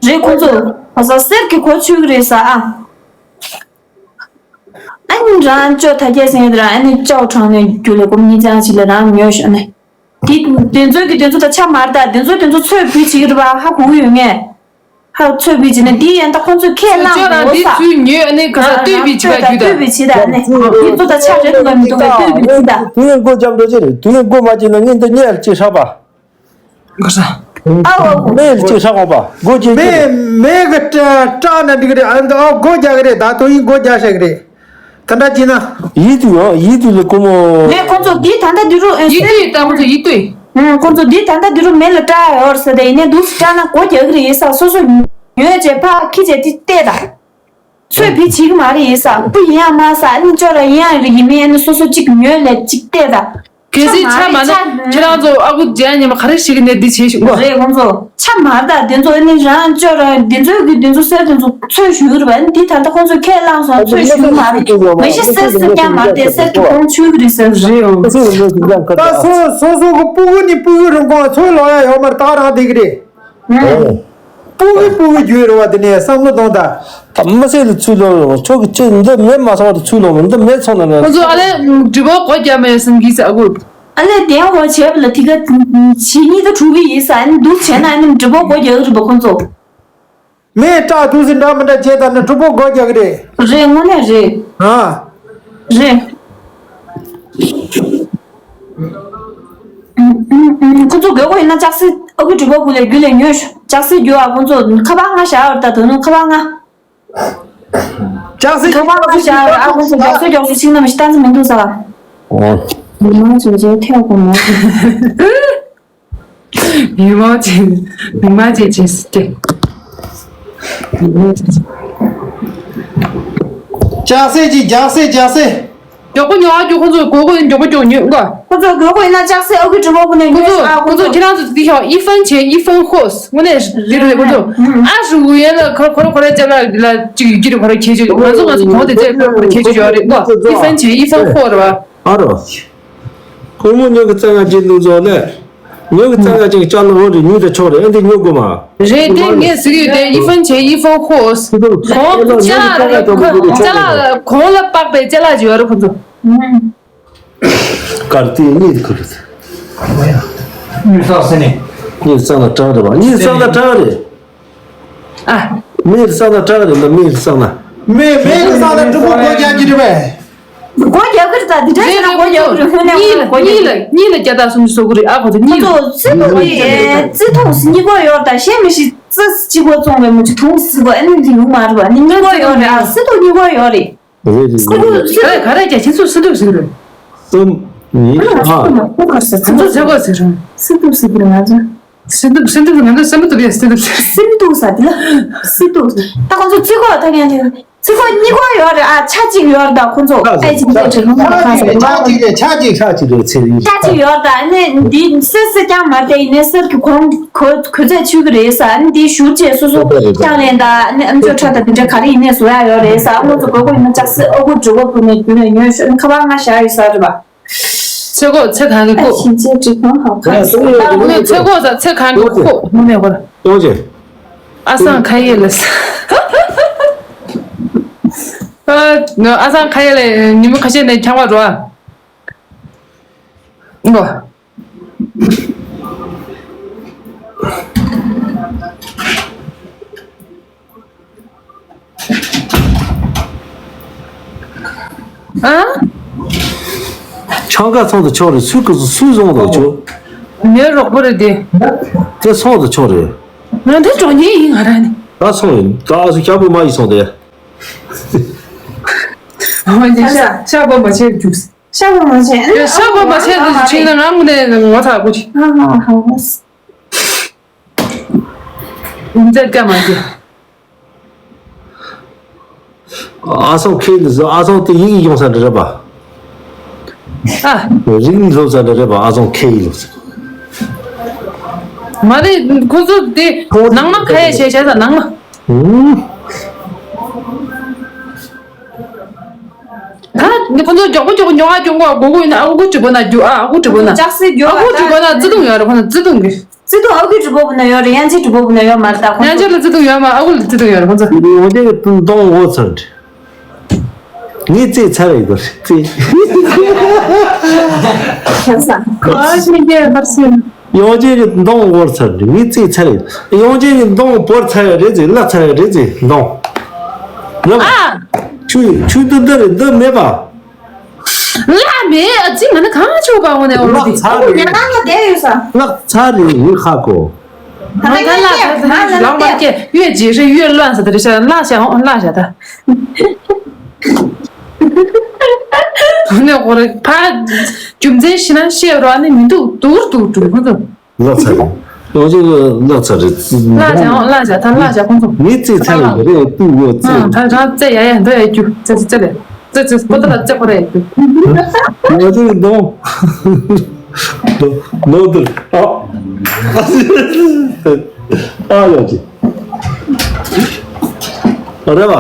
རེད་ཁོང་ཚོ་ཨ་ས་གསེར་གི་གོ་ཆོད་གི་རེད་ས་ཨ། ཨ་ནི་རང་ཅོ་ཐ་རྒྱལ་སེང་གེ་རང་ཨ་ནི་ཅའོ་ཁྲང་ནས་རྒྱུ་ལས་སྒོར་ཉིས་བརྩེགས་ཅིག་ལས་རང་ཉོས་ཤོག་ནས། དེ་དེ་ཚོའི་གི་དེ་ཚོ་ད་ཆ་མར་ད་དེ་ཚོ་དེ་ཚོ་ཚོད་བུད་བྱེད་ཀྱི་རེད་པ་ཧ་གོ་གི་ཡོད་ངས། ཧ་ཚོད་བུད་བྱེད་ན་དེ་ཡན་ད་ཁོང་ཚོས་ཁས་བླངས་ཁྱོད་རང་འོ་ས། དེ་ཚུལ་ཉོས་ཨ་ནི་ག་ས་ལྟོས་པའི་བྱེད་པ་རྒྱུ་ད། ལྟོས་པའི་བྱེད་ད་ནི། དེ་ཚོ་ད་ཆ་རེད་འདུག་མི་འདུག་ག་ལྟོས་པའི་བྱེད་ད། དུས་ཡུན་སྒོ་རྒྱབ་འགྲོ་ཅི་རེད་དུས་ཡུན་སྒོ་མ་བྱེད་ན་ངས་འདི་གཉེར་ཅི་ཧྲ་པ། ག་ས། ཨ་འོ། མེ་ལ་ཅིག་ཧྲག་འོང་པ། སྒོ་ཅིག་མེ་མེ་གི་སྐྲ་སྐྲ་ན་འགྲིག་གི་རེད་ཨ་ནི་ཨ་སྒོ་རྒྱག་གི་རེད་ད་དོ་ཡིན་སྒོ་རྒྱག་ཤེས་གི་རེད། ད་འདྲ་ཅི་ན། ཡིད་དུ་ཡང་ཡིད་དུ་ལ་ཀུ་མོ། ངས་ཁོང་ཚོ་འདི་ད་ལྟ་འདི་རུ་ཨེ་ཡིད་དུ་ད་ཁོང་ཚོ་ཡིད་དུ། ཨུ་ཁོང་ཚོ་འདི་ད་ལྟ་འདི་རུ་མེ་ལ་སྐྲ་ཡོད་ཟེར་ཏེ་ཡིན་ནའི་འདུག་སེ་སྐྲ་ན་སྒོ་རྒྱག་གི་རེད་ཡིན་ས་སོ་སོ་ཉོས་བྱས་ཕ་ཁི་བྱས་དེ་བལྟས་ད། ཚོད་བི་བྱེད་གི་མ་རེད་ཡིན་ས་སྤུ་ཡིན་ཡང་མ་ས་ཨ་ནི་ཅོ་ར་ཡིན་ཡང་རེད་ཡིན་མིན་ཨ་ནི་སོ་སོ་གཅིག་ཉོས་ལས་གཅིག་བལྟས་ད། གལ་སྲིད་ཆ་མ་ན་ཁྱེད་རང་ཚོ་ཨ་ཁུ་རྒྱལ་ཉི་མ་ག་རེ་ཞིག་གི་ནས་འདི་བྱེད་ཤིག་གོ། རེད། ཁོང་ཚོ་ཆ་མ་ད་དེ་ཚོ་ཨ་ནི་རང་ཅོ་རང་དེ་ཚོའི་གི་དེ་ཚོ་གསེར་དེ་ཚོ་ཚོས་ཞུ་གི་རེད་པ། ཨ་ནི་དེ་ད་ལྟ་ཁོང་ཚོས་ཁས་བླངས་སོང་། ཚོས་ཞུ་གི་མ་རེད། མ་གཞི་གསེར་གསེར་རྐྱང་མ་རེད་དེ། གསེར་གྱི་གོང་ཆུ་གི་རེད་ཟེར། རེད་ཡོང་། ད་སོ་སོ་སོ་གི་སྤུ་གུ་ནི་སྤུ་གུ་རིན་གོང་ཚོས་ལོག་ཡ་ཡོད་མ་རེད། ད་ག་རང་བསྡད་གི་རེད། ཨང་། སྤུ་གུ་སྤུ་གུ་རྒྱུ་རེད་པ། དེ་ནས་བསམ་བློ་གཏོང་ད། ད་མི་སེར་ལ་ཚུར་ལོག་ཡོང་། ཁྱོད་ཀྱི་ཅི་འདི་མེད་མ་སོང་བ་དེ་ཚུར་ལོག་མི་འདི་མེད་སོང་ན་ང་ཁོ་ཚོ་ཨ་ལས་འགྲུལ་པ་སྒོ་རྒྱབ་མེད་སེམས་ཀྱིས་ཟེར་ཨ་ཁུ། ཨ་ལས་དེ་འོ་བྱས་པ་ལ་དེ་ག་ཕྱི་གཉིས་ད་དྲུག་པ་ཡིན་ས། ཨ་ནི་འདུག་བྱས་ན་ཨ་ནི་འགྲུལ་པ་སྒོ་རྒྱག་གི་རེད་པ་ཁོ་ཚོ། མེད་སྐྲག་འདུག་ཟེར་འདྲ་མི་འདྲ་བྱས་ད་ནི་འགྲུལ་པ་སྒོ་རྒྱག་གི་རེད། རེད། དངོས་གནས་རེད། ཨ། རེད། ཁོ་ཚོ་དགོས་མཁོ་ཡིན་ན་ལྕགས་སྲེག་ཨ་ཁུ་འགྲུལ་པ་སྤུ་ལས་རྒྱུ་ལས་ཉོས་ཤོག་ལྕགས་སྲེག་རྒྱུ་ཨ་ཁོ་ཚོ་ཁ་པར་ལྔ་བཞག་ཡོད་ད། དོ་ནུབ་ཁ་པར་ལྔ། ལྕགས་སྲེག་ཁ་པར་ལྔ་བཞག་ཡོད་ཨ་ཁོ་ཚོ་མགྱོགས་སེ་མགྱོགས་སེ་ཤིང་ནམ་ཤི་ཏང་ཙི་མི་འདུག་ས་ལ། ཨོ། མི་མང་ཅན་ཅན་ཐེའུ་གོ་མོ། མི་མང་ཅན་མི་མང་ཅན་ཅན་སི་ཏེ། ལྕགས་སྲེག་ཅིག་ལྕགས་སྲེག་ལྕགས་སྲེག་མགྱོགས་པོ་ཉོ་ཨ། ཁྱོད་ཁོ་ཚོ་དགོས་མཁོ་ཡིན་མགྱོགས་པོ་མགྱོགས་ཉོས་གོ། ཁོ་ཚོ་དགོས་མཁོ་ཡིན་ན་ལྕགས་སྲེག་ཨ་ཁུ་གྲུ་པ་པོ་ནས་ཁོ་ཉོས་ཚོ་ཨ། ཁོ་ཁོ་ཚོ་ཚོ་ཁྱེད་རང་ཚོ་འདི་ཤོག་ཨི་ཧྥན་ཆེ་ཨི་ཧྥན་ཧོས་དངོས་གནས་འདི་རེད། ཁོ་ཚོ་ཨ་ཧྲུ་གུ་ཡན་ལ་ཁོ་ཁོ་ཁོ་ར་ཅ་ལག་འདི་ལ་ཅིག་ཡོད་ཀྱི་རེད། ཁོ་ར་ཁྱེད་ཆོས་ང་ཚོ་ང་ཚོ་གོང་དེ་ཚད་ཁོ་ར་ཁོ་ར་ཁྱེད་ཆོས་ཡོད་རེད་གོ། ཨི་ཧྥན་ཆེ་ཨི་ཧྥན་ཧོ་རེད་བ། ཨ་རོ། ཁོ་མོ་ཉོ་གི་རྩ་ང་ཅན་འདུག་ཚོ་ལས། ཉོ་གི་རྩ་ང་ཅན་གྱི་ཅ་ལག་འོ་རེད། ཉོས་ད་ཆོག་རེད། ཨ་འདི་ཉོ་དགོས་མ། རེད་དེ་ངས་ཟེར་གི་ཡོད་དེ། ཨི་ཧྥན་ཆེ་ཨི་ཧྥན་ཧོས་གོང་ཅ་ལག་ཅ་ལག་གོང་ལ་དཔག་པའི་ཅ་ལག་ཅིག་ཡོད་རེད་ཁོ་ཚོ། དཀར་ཏི་གཉིས་ཁུར། གཉིས་བསགས་ཟིན་ནས། གཉིས་བསགས་ན་གྲངས་རེད་པ། གཉིས་བསགས་ན་གྲངས་རེད། ཨ། མེ་རི་བསགས་ན་གྲངས་རེད་ན། མེ་རི་བསགས་ན། མེ་མེ་རི་བསགས་ན་གྲུ་པོ་སྒོ་རྒྱག་གི་རེད་པས། སྒོ་རྒྱག་གི་རེད་ད། འདི་འདྲ་བྱས་ན་སྒོ་རྒྱག་གི་རེད། དངོས་གནས་གཉིས་ལ་གཉིས་ལ་གཉིས་ལ་བརྒྱ་དང་སུམ་ཅུ་སོ་དགུ་རེད་ཨ། ཁོ་ཚོ་གཉིས་ལ། ཁོ་ཚོ་རྩི་ཐུང་རེད། རྩི་ཐུང་གཉིས་སྒོ་ཡོད་ད། གཞན་མི་ཤེས། རྩི་གཅིག་པོ་བཙོང་བའི་མི་ཆུ་ཐུང་སྲིད་པ་ཨ་ནི་འདི་ཡོང་མ་རེད་པ། ནི་གཉིས་སྒོ་ཡོད་རེད་ཨ། རྩི་ཐུང་གཉིས་སྒོ་ཡོད་རེད། རེད་རེད། ཨ་ཁུ་སི་ཏུ་ག་རེ་རྒྱ་ཁྱེད་ཚོ་སི་ཏུ་ཟེར་རེད། གསུམ། གཉིས། ཨ། ང་ཚོ་ཚེ་གོ་ཟེར་རེད། སི་ཏུ་སི་ཏུ་ང་ཚོ། སི་ཏུ་སི་ཏུ་ང་ཚོ་སེམས་སྡུག་ཡ་སི་ཏུ་ཟེར། སི་ཏུ་ས་དེ་ལ་སི་ཏུ། ད་ཁོང་ཚོ་ཚེ་གོ་ད་ངན་དེ་ཚེ་གོ་གཉིས་གོ་ཡོད་རེད་ཨ། ཆ་གཅིག་ཡོད་རེད། ད་ཁོང་ཚོ་ཨེ་ཅིག་ཆ་གཅིག་ཆ་གཅིག་རེད། ཆ་གཅིག་རེད་ཚེ་རིང་། ཆ་གཅིག་ཡོད་རེད། ད་ཨ་ནི་འདི་སི་སི་རྐྱང་མ་རེད། ད་ཡིན་ནའི་སི་ཀྱི་ཁོང་གོ་གོ་ཚད་ཆུ་གི་རེད་ས། ཨ་ནི་འདི་ཞུ་རྗེས་སོ་སོ་རྐྱང་ལེན་ད་ཨ་ནི་ཨམ་ཅོག་ཁྲ་ད་དེ་འདྲ་ག་རེ་ཡིན་ནའི་བཟོ་ཡ་ཡོད་རེད་ས། ཨ་ཁོང་ཚོ་དགོས་མཁོ་ཡིན་ན་ལྕགས་སི་ཨ་ཁུ་གྲུ་པ་ཕུ་ནས་རྒྱུ་ནས་ཉོས་ཤོག་ཁ་པར་ང་བཞག་ཡོད་ས་རེད་པ། ཚེ་གོ་ཚེ་གང་གི་ཨ་ཁུ། ཞིང་ཆེན་འབྲི་གོང་ཧ་ག་ས། ཨ་ནི་ཚེ་གོ་ས་ཚེ་གང་གི་ཁུ་ནུ་མེ་གོ་ལ། གཏོང་ཆེ། ཨ་སང་ཁ་ཡེ་ལ་ས། ཨ་ཨ་སང་ཁ་ཡེ་ལ་ཉི་མ་ཁ་ཤས་ནས་འཁྱམ་བ་འགྲོ་ཨ། ཨོ། ཨ། ཆང་ཀ་ཚོང་དུ་ཆོག་རེད། སུས་ཀུ་སུས་བཟུང་དུ་ཆོག་ངའི་རོགས་པོ་རེད་དེ། དེ་ཚོང་དུ་ཆོག་རེད། ང་དེ་གྲོགས་ཉེ་ཡིན་ང་ར་ནི། ད་ཚོང་ཡིན། ད་ཨ་སུ་ཞག་པོ་མ་ཡིན་ཚོང་དེ། ཨོ་ཡིན་ཤ་ཤ་པོ་མ་ཆེ་རྒྱུགས། ཤ་བོ་མ་བྱས་ན། ཤ་བོ་མ་བྱས་ན་ཕྱིན་ན་ང་དངོས་གནས་ངོ་ཚ་དགོས་ཀྱི། ཨ་ཧ་ཧ། འཛད་སྐྱ་མ་བྱས། ཨ་སང་ཁེ་ལི་ཟེར། ཨ་སང་དེ་ཡིག་ཡོང་ས་འདྲ་རེད་པ། ཨ། རིག་གནས་སློབ་ས་འདྲ་རེད་པ། ཨ་སང་ཁེ་ཡིག་སློབ་ས། མ་རེད། ཁོ་ཚོ་དེ་ནང་མ་ཁ་ཡ་བྱས་བྱས་ས་ནང་མ། ཨུམ། ད་ནི་ཁོ་ཚོ་མགྱོགས་པོ་མགྱོགས་པོ་ཉོ་ཨ་སྐྱོང་གོ། དགོས་མཁོ་ཡིན་ན་ཨ་ཁུ་གྲུ་པོ་ན་རྒྱུ་ཨ། ཨ་ཁུ་གྲུ་པོ་ན། ལྕགས་སྲེག་རྒྱུ་ཨ། ཨ་ཁུ་གྲུ་པོ་ན་བརྩེ་དུང་ཡོད་རེད་ཁོ་ན་བརྩེ་དུང་གི། བརྩེ་དུང་ཨ་ཁུ་གྲུ་པོ་བུ་ན་ཡོད་རེད། ཡང་ཅི་གྲུ་པོ་བུ་ན་ཡོད་མ་རེད་ད་ཁོ་ཚོ། ཡང་ཅི་ལ་བརྩེ་དུང་ཡོད་མ། ཨ་ཁུ་ལ་བརྩེ་དུང་ཡོད་རེད་ཁོ་ཚོ། ཡོང་ཅེ་གི་གདོང་འོ་ཚར། ངས་བརྩེ་ཚར་ཡོད་རེད་བརྩེ། ཁྱེད་ས་ཁོ་ཨ་ཤི་རྒྱལ་བར་སེམས། ཡོང་ཅེ་གི་གདོང་འོ་ཚར། ངས་བརྩེ་ཚར་ཡོད། ཡོང་ཅེ་གི་གདོང་བོར་ཚར་ཡོད་རེད་ཟེར། བརླག་ཚར་ཡོད་རེད་ཟེར་གདོང་། རེད་པ། ཨ། ཆུ་ཆུ་འདི་འདི་རེད། འདི་མེད་པ། བརླག་མེད། ཨ་ཙི་ང་ནི་གང་ཆོག་པ་འོ་ནས་འོ་རེད། བརླག་ཚར་རེད། ང་ལ་བསྡད་ཡོད་ས། བརླག་ཚར་རེད། ངས་ཧ་གོ། ང་ད་ལ་ད་ལ་ལག་པ་སྐྱེ་གཡོད་ཅིག་རེད། གཡོད་ལོན་ས་དེ་རེད་ཤག་བརླག་བྱ་འོ་བརླག་བྱ་ད། འོ་ནས་འོ་རེད། ཕ་རྒྱུ་མཚན་ཤེས་ན་བཤད་རོགས་ནི་མི་འདུག་སྡུག་སྡུག་སྡུག་ཁོ་ཚོ། བརླག་ཚར་རེད། ཡོང་ཅེ་གི་བརླག་ཚར་རེད། བརླག་བྱ་འོང་བརླག་བྱ་ད་བརླག་བྱ་ཁོང་ཚོ། ངས་བརྩེ་ཚར་རེད། རེད་ཏུ་ཡོད་བརྩེ། ཨང་ད་ད་བརྩེ་ཡ་ཡ་འདི་ཡ་རྒྱུ་བརྩེ་བརྩེ་བརྩེ་ལེ། ཙི་ཙི་པོ་ཏ་ལ་ཙི་པོ་རེད། ང་ཚོའི་གདོང་གདོང་དུ་ཨ་ཨ་ཡོད་ཀྱི་རེད་བ།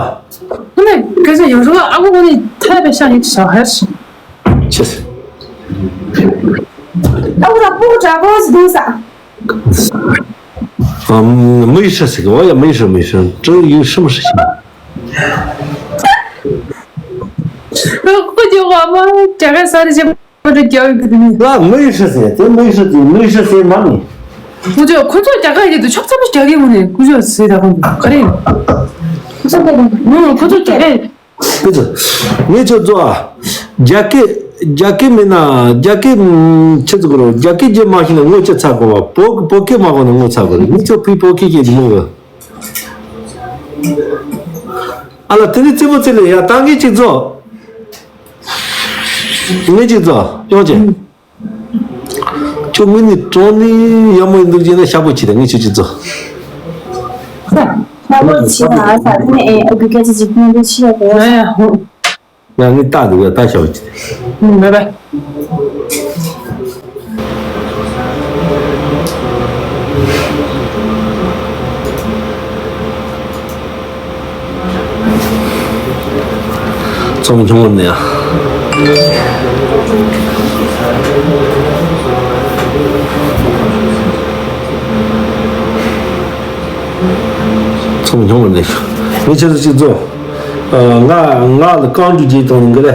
ཁོ་ནས་སྐད་ཆ་ཡོང་རུང་ཨ་ཁུ་ཁོ་ནས་ཐད་པའི་ཤ་ཡིག་ཤ་ཧར་ཤི། ཆེ་སེ། ཨ་ཁུ་ད་སྤུ་གུ་དྲག་པོ་ཞིག་འདུག་ས། ཨམ། མི་ཡི་ཧྲི་ཟེར་གི་ཨོ་ཡ་མི་ཡི་ཧྲི་མི་ཡི་ཧྲི་ཀྲི་ཡུ་ཧྲི་མི་ཧྲི་ཞིག་ཁོ་ཁྱོད་ཨ་མ་རྒྱ་གར་ས་རི་ཅན་པ་རེ་རྒྱག་ཡོད་གི་དེ་ནི། ལ་མི་ཡི་ཧྲི་ཟེར་དེ་མི་ཡི་ཧྲི་དེ་མི་ཡི་ཧྲི་ཟེར་མ་ནི། ཁོ་ཚོས་ཁོ་ཚོས་རྒྱ་གར་ཡིན་དུས་ཆོག་ཚ་པོ་རྒྱག་གི་ཡོད་ནི་ཁོ་ཚོས་ཟེར་ད་ཁོ་ཚོ་ག་རེ་ཡིན། ཁོ་ཚོས་རྒྱ་གར། ཁྱེད་ཚོ་ངས་ཁྱོད་ཚོ་ཨ། རྒྱ་སྐད་རྒྱ་སྐད་མིན་ན་རྒྱ་སྐད་ཆི་ཟིག་རོ། རྒྱ་སྐད་རྒྱབ་མ་ཤེས་ན་ངོ་ཅི་ཚ་དགོས་པ། བོད་བོད་སྐད་མ་གོ་ན་ངོ་ཚ་དགོས་རེད། ངས་ཁྱོད་ཕི་བོད་སྐད་སྐད་ཀྱི་ངོ་གི། ཨ་ལ་དེ་ནི་རྩེད་མོ་རྩེ་ལེ་ཡ་ད་ངས་ཅིག་རྫོགས། ངས་ཅིག་རྫོགས་ཡོང་ཅེ། ཁྱོད་དངོས་གནས་དྲང་གནས་ཡག་མོ་ཡིན་འདུག་ཅེ་ན་ཤག་པོ་ཆེ་དང་ངས་ཁྱོད་ཅིག་རྫོགས། ཤག་པོ་ཆེ་དང་ཨ་ས་དེ་ནས་ཨེ་ཨ་གུ་སྐད་ཆ་ཅིག་སྙན་པོ་ཆེ་ཡོད་རེད། ང་ངས་ལྟ་འདུག་ཡ་ལྟ་ཤག་པོ་ཆེ་དང་། ང་་ཚོམ་ཆུང་བ་ནས་ཨ། ཚོམ་ཆུང་བ་ནས་ངས་ཁྱེད་ཚོ་གཅིག་རྫོགས། ང་ང་ལ་རྐང་འགྲུལ་རྗེས་གཏོང་ནི་འགི་ལས།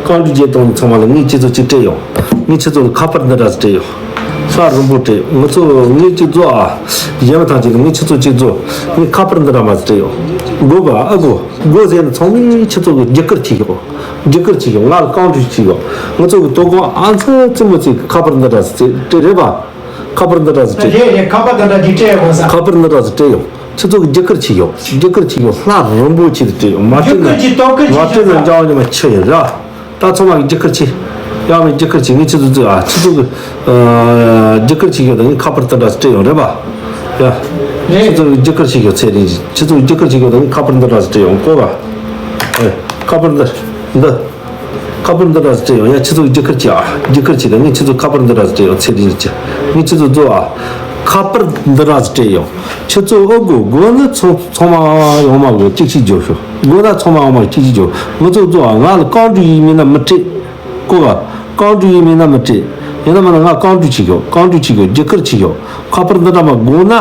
རྐང་འགྲུལ་རྗེས་གཏོང་ནི་ཚང་མ་ལ་ངས་ཁྱེད་ཚོ་གཅིག་སྤྲད་ཡོང་། ངས་ཁྱེད་ཚོ་ལ་ཁ་པར་འདི་འདྲ་ཟིག་སྤྲད་ཡོང་། ས་རིན་པོ་སྤྲད་ཡོང་། ང་ཚོ་ངས་གཅིག་རྫོགས་ཨ། གཞན་པ་ཐམས་ཅད་ལ་ངས་ཁྱེད་ཚོ་གཅིག་རྫོགས། ངས་ཁ་པར་འདི་འདྲ་མ་ཟིག་སྤྲད་ཡོང་། དགོས་པ་ཨ་དགོས་དགོས་ཟེར་ནི་ཚང་མས་ཁྱེད་ཚོ་གི་རྒྱུ་སྐར་ཁྱེར་ཡོང་། རྒྱུ་སྐར་ཁྱེར་ཡོང་། ང་ལ་རྐང་འགྲུལ་ཁྱེར་ཡོང་། ང་ཚོ་གི་དོ་དགོང་ཨ་ཚ་རྩེད་མོ་རྩེ་གི་ཁ་པར་འདི་འདྲ་ཟིག་སྤྲད་རེད་པ། ཁ་པར་འདི་འདྲ་ཟིག་སྤྲད། རེད་རེད། ཁ་པར་འདི་འདྲ་ཅིག་སྤྲད་ཡོང་ས། ཁ་པར་འདི་འདྲ་ཟིག་སྤྲད་ཡོང་། ཁྱེད་ཚོ་གི་རྒྱུ་སྐར་ཁྱེར་ཡོང་། རྒྱུ་སྐར་ཁྱེར་ཡོང་། ལྷ་རིན་པོ་ཆེ་དེ་སྤྲད་ཡོང་། མ་སྤྲད་ན་མ་སྤྲད་ན་འཇང་ཉི་མ་ཆུ་ཡིན་ར། ད་ཚང་མ་གི་རྒྱུ་སྐར་ཁྱེར། ཡང་མི་རྒྱུ་སྐར་ཁྱེར། ངས་ཁྱེད་ཚོ་ཚོས་ཨ་ཁྱེད་ཚོ་གི་རྒྱུ་སྐར་ཁྱེར་ཡོང་། ད་ངས་ཁ་པར་འདི་འདྲ་ཟིག་སྤྲད་ཡོང་རེད་པ། ཡ། ཁྱེད་ཚོ་གི་རྒྱུ་སྐར་ཁྱེར་ཡོང་། ཚེ་རིང་། ཁྱེད་ཚོ་གི་རྒྱུ་སྐར་ཁྱེར་ཡོང་། ད་ངས་ཁ་པར་འདི་འདྲ་ཟིག་སྤྲད་ཡོང་། གོ་ག་ཨེ། ཁ་པར་འདི་འདི། ཁ་པར་འདི་འདྲ་ཟིག་སྤྲད་ཡོང་། ཡ་ཁྱེད་ཚོ་རྒྱུ་སྐར་ཁྱེར་ཨ། རྒྱུ་སྐར་ཁྱེར་ད་ངས་ཁྱེད་ཚོ་ཁ་པར་འདི་འདྲ་ཟིག་སྤྲད་ཡོང་། ཚེ་རིང་ཅི། ངས་ཁྱེད་ཚོ་ཚོ་ཨ། ཁ་པར་འདི་འདྲ་ཟིག་སྤྲད་ཡོང་། ཁྱེད་ཚོ་ཨོ་དགོས་དགོས་ནི་ཚོ་ཚང་མ་ཡོང་མ་དགོས། གཅིག་གཅིག་རྒྱོབ་ཤོག་དགོས་ན་ཚང་མ་ཡོང་མ་གཅིག་གཅིག་རྒྱོབ། ང་ཚོ་ཚོ་ཨ། ང་ལ་རྐང་འགྲུལ་ཡིན་མིན་ན་མི་སྤྲད། གོ་ག་རྐང་འགྲུལ་ཡིན་མིན་ན་མི་སྤྲད། ཡིན་ན་མིན་ན་ང་རྐང་འགྲུལ་ཅིག་ཡོད། རྐང་འགྲུལ་ཅིག་ཡོད། རྒྱུ་སྐར་ཅིག་ཡོད། ཁ་པར་འདི་འདྲ་མ་དགོས་ན།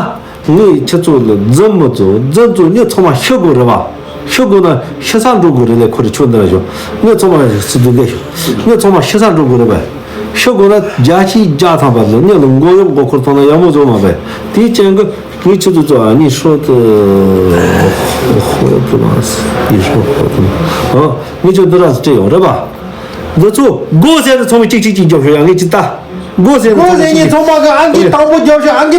ངས་ཁྱེད་ཚོ་ལ་རྫུན་མི་བཟོ། རྫུན་བཟོ་ནི་ཚང་མ་ཤི་དགོས་རེད་བ། ཤི་དགོས་ན་ཤི་ས་འགྲོ་དགོས་རེད་ལས། ཁོ་རེ་ཁྱོད་འདི་ན་ཤོག་ངས་ཚང་མ་སི་དུ་འདི་ཤོག་ངས་ཚང་མ་ཤི་ས་འགྲོ་དགོས་རེད་བ། ཤི་དགོས་ན་བརྒྱ་ཆ་བརྒྱ་ཐམ་པ་ལ་ངས་ལ་མགོ་གཡོག་མགོ་འཁོར་བཏང་ན་ཡག་མོ་བཟོ་མ་བས། དེའི་རྐྱེན་གྱིས་ངས་ཁྱེད་ཚོ་ཚོ་ཨ་ནི་ཧྲོ་ཏི་ཧོ་ཏི་མ་སི་ཡི་ཧྲོ་ཧོ་ཏི་མ་ཨ་ངས་ཁྱོད་འདི་ར་སྤྲད་ཡོང་རེད་བ། འདི་ཚོ་དགོས་ཟེར་ནས་ཚང་མས་གཅིག་གཅིག་གཅིག་རྒྱོབ་ཤོག་ཡ། ངས་ཅི་ལྟ། དགོས་ཟེར་ནས་ཚང་མས་གཅིག་གཅིག་རྒྱོབ་ཤོག་དགོས་ཟེར་ནས་ཚང་མས་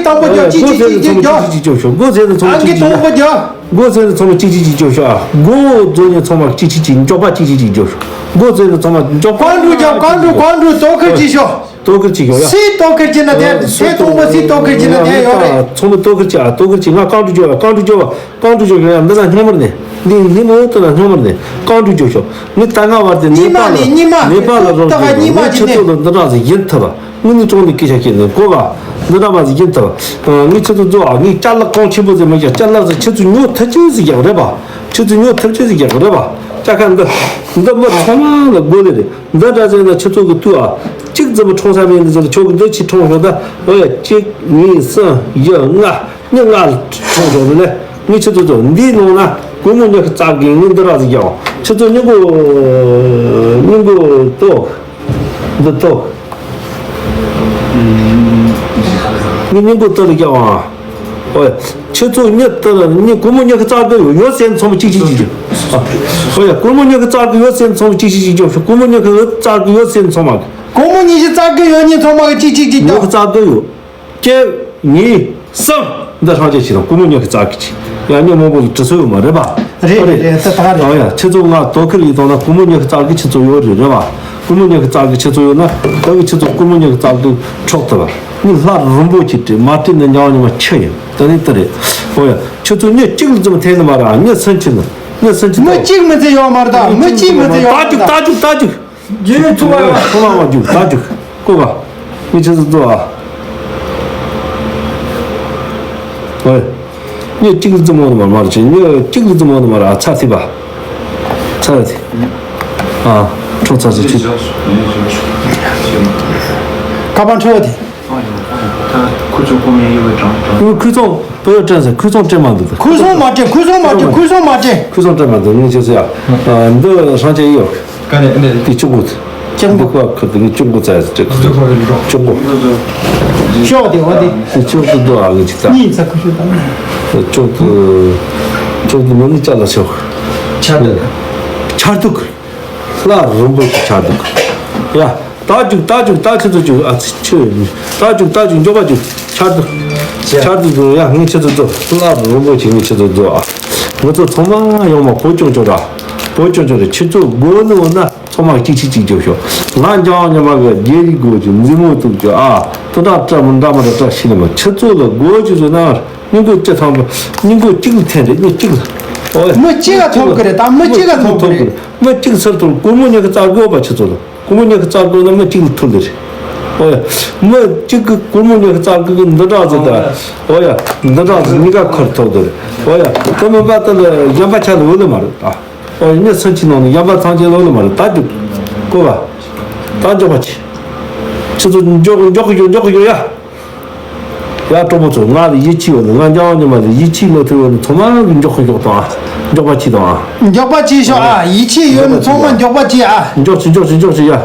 གཅིག་གཅིག་གཅིག་རྒྱོབ་ཤོག་དགོས་ཟེར་ནས་ཚང་མས་གཅིག་གཅིག་གཅིག་རྒྱོབ་ཤོག་དགོས་ཟེར་ནས་ཚང་མས་གཅིག་གཅིག་གཅིག་རྒྱོབ་ཤོག་དགོས་ཟེར་ནས་ཚང་མས་གཅིག་གཅིག་གཅིག་རྒྱོབ་ཤོག་ཨ། དགོས་ཟེར་ནས་ཚང་མས་གཅིག་གཅིག་གཅིག་རྒྱོབ་ཤོག་དགོས་ཟེར་ནས་ཚང་མས་གཅིག་གཅིག་གཅིག་རྒྱོབ་ཤོག་དགོས་ཟེར་ནས་ཚང་མས་རྒྱོབ། རྐང་དྲུག་རྒྱོབ། རྐང་དྲུག་རྐང་དྲུག་དོ་ཁུར་གྱིས་ཤོག་དོ་ཁུར་གྱིས་ཤོག་ཡ། སུས་དོ་ཁུར་གྱིས་ན་དེ་སུས་ཐོག་མ་སུས་དོ་ཁུར་གྱིས་ན་དེ་ཡོད་རེད། ཚང་མས་དོ་ཁུར་གྱིས་ཨ། དོ་ཁུར་གྱིས། ང་རྐང་དྲུག་རྒྱོབ། རྐང་དྲུག་རྒྱོབ། རྐང་དྲུག་རྒྱོབ་ཤོག་ཡ། འདི་ན་སྙོམས་པར་ནས་འདི་ནི་མོ་དེ་ན་སྙོམས་པར་ནས་རྐང་དྲུག་རྒྱོབ་ཤོག་ངས་ད་སྔ་བར་དེ་ནེ་པཱལ་ལ་ནེ་པཱལ་ལ་རོགས་བྱས་ནས་ངས་ཁྱེད་ཚོ་ལ་འདི་འདྲ་ཟིག་ཡིན་ཐུབ་པ། དངོས་གནས་དྲང་གནས་སྐད་ཆ་བཤད་ནས་གོ་ག་འདི་འདྲ་མ་ཟིག་ཡིན་ཐུབ། ངས་ཁྱེད་ཚོ་ཚོ་ཨ། ངས་ཅ་ལག་གོང་ཆེན་པོ་ཟིག་མ་རྒྱག་ཅ་ལག་ཟིག་ཁྱེད་ཚོ་ཉོ་ཐུབ་ཅིག་ཟིག་རྒྱག་རེད་པ། ཁྱེད་ཚོ་ཉོ་ཐུབ་ཅིག་ཟིག་རྒྱག་རེད་པ། ཅ་ཁ་འདི་འདི་མི་ཚང་མ་ལ་དགོས་ལེ་རེད། འདི་འདྲ་ཟིག་ན་ཁྱེད་ཚོ་གི་ལྟོས་ཨ། གཅིག་ཙམ་མི་འཁྲུངས་ས་མེད་འདི་ཟིག་ལ་ཁྱོད་གི་འདི་ཅིག་འཁྲུངས་ཤོག་ད་ཨོ་ཡ། གཅིག་གཉིས་གསུམ་བཞི་ལྔ། མི་ལྔ་ལ་འཁྲུངས་ཤོག་ནི་ལས། ངས་ཁྱེད་ཚོ་ཚོ་འདིའི་ནང་ན་སྒོར་མོ་ཉི་ཤུ་རྩ་དགུ་ངས་འདི་ར་ཟིག་རྒྱག་ཁྱེད་ཚོ་སྙིང་གོ་སྙིང་གོ་ལྟོས། འདི་ལྟོས། ངས་སྙིང་གོ་ལྟོས་ལ་རྒྱག་ཨ། ཨོ་ཡ། ཁྱེད་ཚོ་མྱི་ལྟོས་ལ་ངས་སྒོར་མོ་ཉི་ཤུ་རྩ་དགུ་ཡོད་ཡོད་ཟེར་ནས་ཚང་མས་གཅིག་གཅིག་གཅིག་གཅིག་ཨོ་ཡ། སྒོར་མོ་ཉི་ཤུ་རྩ་དགུ་ཡོད་ཟེར་ནས་ཚང་མས་གཅིག་གཅིག་གཅིག་རྒྱོབ་ཤོག་སྒོར་མོ་ཉི་ཤུ་རྩ་དགུ་ཡོད་ཟེར་ནས་ཚང་མ། སྒོར་མོ་ཉི་ཤུ་རྩ་དགུ་ཡོད་ནི་ཚང་མ་གི་གཅིག་གཅིག་གཅིག་རྒྱོབ། ཉི་ཤུ་རྩ་དགུ་ཡོད། གཅིག་གཉིས་གསུམ། འདི་ཧྲང་ཅེ་ཆི་དང་སྒོར་མོ་ཉི་ཤུ་རྩ་དགུ་གཅིག་ཡང་མྱི་མང་པོ་ལ་དྲི་སྲོལ་ཡོད་མ་རེད་པ། རེད་རེད། ད་ད་རེད། ཨ་ཡ། ཁྱེད་ཚོ་ང་དོ་ཁུར་ཡིན་དང་ན་སྒོར་མོ་ཉི་ཤུ་རྩ་དགུ་ཁྱེད་ཚོ་ཡོད་རེད་རེད་པ། སྒོར་མོ་ཉི་ཤུ་རྩ་དགུ་ཁྱེད་ཚོ་ཡོད་ན་ད་གི་ཁྱེད་ཚོ་སྒོར་མོ་ཉི་ཤུ་རྩ་དགུ་འཕྲོག་ཐུབ་པ། ངས་ལྷ་རིན་པོ་ཆེ་སྤྲད། མ་སྤྲད་ན་འཇང་ཉི་མ་ཆུ་ཡིན། ད་ནི་ད་རེད། ཨོ་ཡ། ཁྱེད་ཚོ་མྱི་གཅིག་ལ་ཙམ་འཐེན་ནི་མ་རེད། མྱི་སུམ་ཅུ་ནི། ངས་སུན་ཅི་མི་གཅིག་མི་ཚེ་ཡོད་མ་རེད་ད། མི་གཅིག་མི་ཚེ་ཡོད་མ་རེད་ད། རྟ་རྒྱུག་རྟ་རྒྱུག་རྟ་རྒྱུག་རྒྱུག་ཚུགས་པ་ཡོད། ཚོང་ལ་མ་རྒྱུག་རྟ་རྒྱུག་ཀོ་ག་ངས་ཁྱེད་ཚོ་ཚོ་ཨ། ཨོ། ངས་གཅིག་ལ་རྩི་མོ་ནི་མ་མར་བྱེད། ངས་གཅིག་ལ་རྩི་མོ་ནི་མ་ར་ཨ་ཚ་ཐི་བ། ཚ་ཐི། ཨ། ཁྲོ་ཚ་ཚ་ཆུ། ཀ་པང་ཁྲོ་བ་དེ། ཁུ་ཚོང་ཀོ་མེ་ཡོད་པའི་གྲངས་གྲངས། ཁུ་ཚོང་བོད་ཡོད་དྲན་ཟེར། ཁུ་ཚོང་སྤྲད་མ་འདུག་ཁུ་ཚོང་མ་སྤྲད། ཁུ་ཚོང་མ་སྤྲད། ཁུ་ཚོང་མ་སྤྲད། ཁུ་ཚོང་སྤྲད་མ་འདུག་ངས་ཁྱེད་ཚོ་ཡ། འདི་སྲང་ཆེ་ཡོད། དེ་ཅུང་གོ། ཅུང་གོ། འདི་ཁོ་ཁུ་དེ་ཅུང་གོ་ཚ་ཡ་ཅུང་གོ། ཤོག་དེ་འོ་དེ། དེ་ཅུང་གོ་འདུག་ཨ་ངས་ཅིག་ཚ། གཉིས་ཚ་ཁུ་ཤོག་དང་། ཅུང་གོ། ཅུང་གོ་མི་ནི་ཅ་ལ་ཤོག་ཆར་འདུག་ཆར་འདུག་ལྷ་རིན་པོ་ཆེ་ཆར་འདུག་ཡ། རྟ་རྒྱུག་རྟ་རྒྱུག་རྟ་ཁྱེད་ཚོ་རྒྱུག་ཨ་ཚི་ཆུ། རྟ་རྒྱུག་རྟ་རྒྱུག་མགྱོགས་པ་རྒྱུག་ཆར་འདུག་ཆར་འདུག་འདུག་ཡ་ངས་ཁྱེད་ཚོ་ཚོ་ལྷ་རིན་པོ་ཆེ་ངས་ཁྱེད་ཚོ་ཚོ་ཨ། ང་ཚོ་ཚང་མ་ཡོང་མ་བོད་སྐྱོང་ཆོག་ར། བོད་སྐྱོང་ཆོག་ར་ཁྱེད་ཚོ་དགོས་ནི་འོ་ན་ཚང་མ་གཅིག་གཅིག་གཅིག་རྒྱུག་ཤོག་ང་འཇང་ཉི་མ་གི་རྒྱལ་རིགས་དགོས་ཀྱི་མཛེས་མོ་གཏུག་ཀྱི་ཨ། དུ་འདྲ་བཀྲ་མི་འདྲ་མི་འདྲ་བཀྲ་ཤིས་ལ་མ་ཁྱེད་ཚོ་ལ་དགོས་ཀྱི་བཟོས་ན། སྙིང་གོ་ཅི་ཐང་པོ། སྙིང་གོ་གཅིག་ལ་འཐེན་རེད་མི་གཅིག་ལ། ཨོ་ཡ། མི་གཅིག་ལ་ཐོབ་གི་རེད་ད། མི་གཅིག་ལ་ཐོབ་གི་རེད། མི་གཅིག་ཚུར་ཐོབ་སྒོར་མོ་ཉི་ཤུ་རྩ་དགོས་པ་ཁྱེད་ཚོ་ལ། སྒོར་མོ་ཉི་ཤུ་རྩ་དགོས་ན་མི་གཅིག་ལ་ཐོབ་ལེ་རེད། ཨོ་ཡ། མི་གཅིག་གི་སྒོར་མོ་ཉི་ཤུ་རྩ་དགོས་གི་འདི་འདྲ་ཟེར་ད། ཨོ་ཡ། འདི་འདྲ་ཟེར་གཉིས་ཀ་ཁུར་ཐོབ་དེ་རེད། ཨོ་ཡ། དེ་མིན་པ་དེ་ལ་གཞན་པ་ཆ་ལ་འོས་ལེ་མ་རེད་ད། ཨོ་ཡ། ངས་སུན་ཅི་ནང་ནས་གཞན་པ་ཚང་ཆེ་ལོ་ལེ་མ་རེད་ད་རྒྱུག་ཀོ་བ། ད་མགྱོགས་པ་ཆེ། ཁྱེད་ཚོ་མགྱོགས་མགྱོགས་གི་ཡོད་མགྱོགས་གི་ཡོད་ཡ། ཡ་གྲོགས་པོ་ཚོ་ང་ལ་ཡིད་ཆེས་ཡོད་ནི་ང་འཇང་ཉི་མ་ལ་ཡིད་ཆེས་ལོ་ཐོས་ཡོད་ནི་ཚང་མ་གི་མགྱོགས་ཤིག་མགྱོགས་དང་ཨ། མགྱོགས་པ་གྱིས་དང་ཨ། མགྱོགས་པ་གྱིས་ཤོག་ཨ། ཡིད་ཆེས་ཡོད་ནི་ཚང་མ་མགྱོགས་པ་གྱིས་ཨ། མགྱོགས་ཆེ་མགྱོགས་ཆེ་མགྱོགས་ཆེ་ཡ།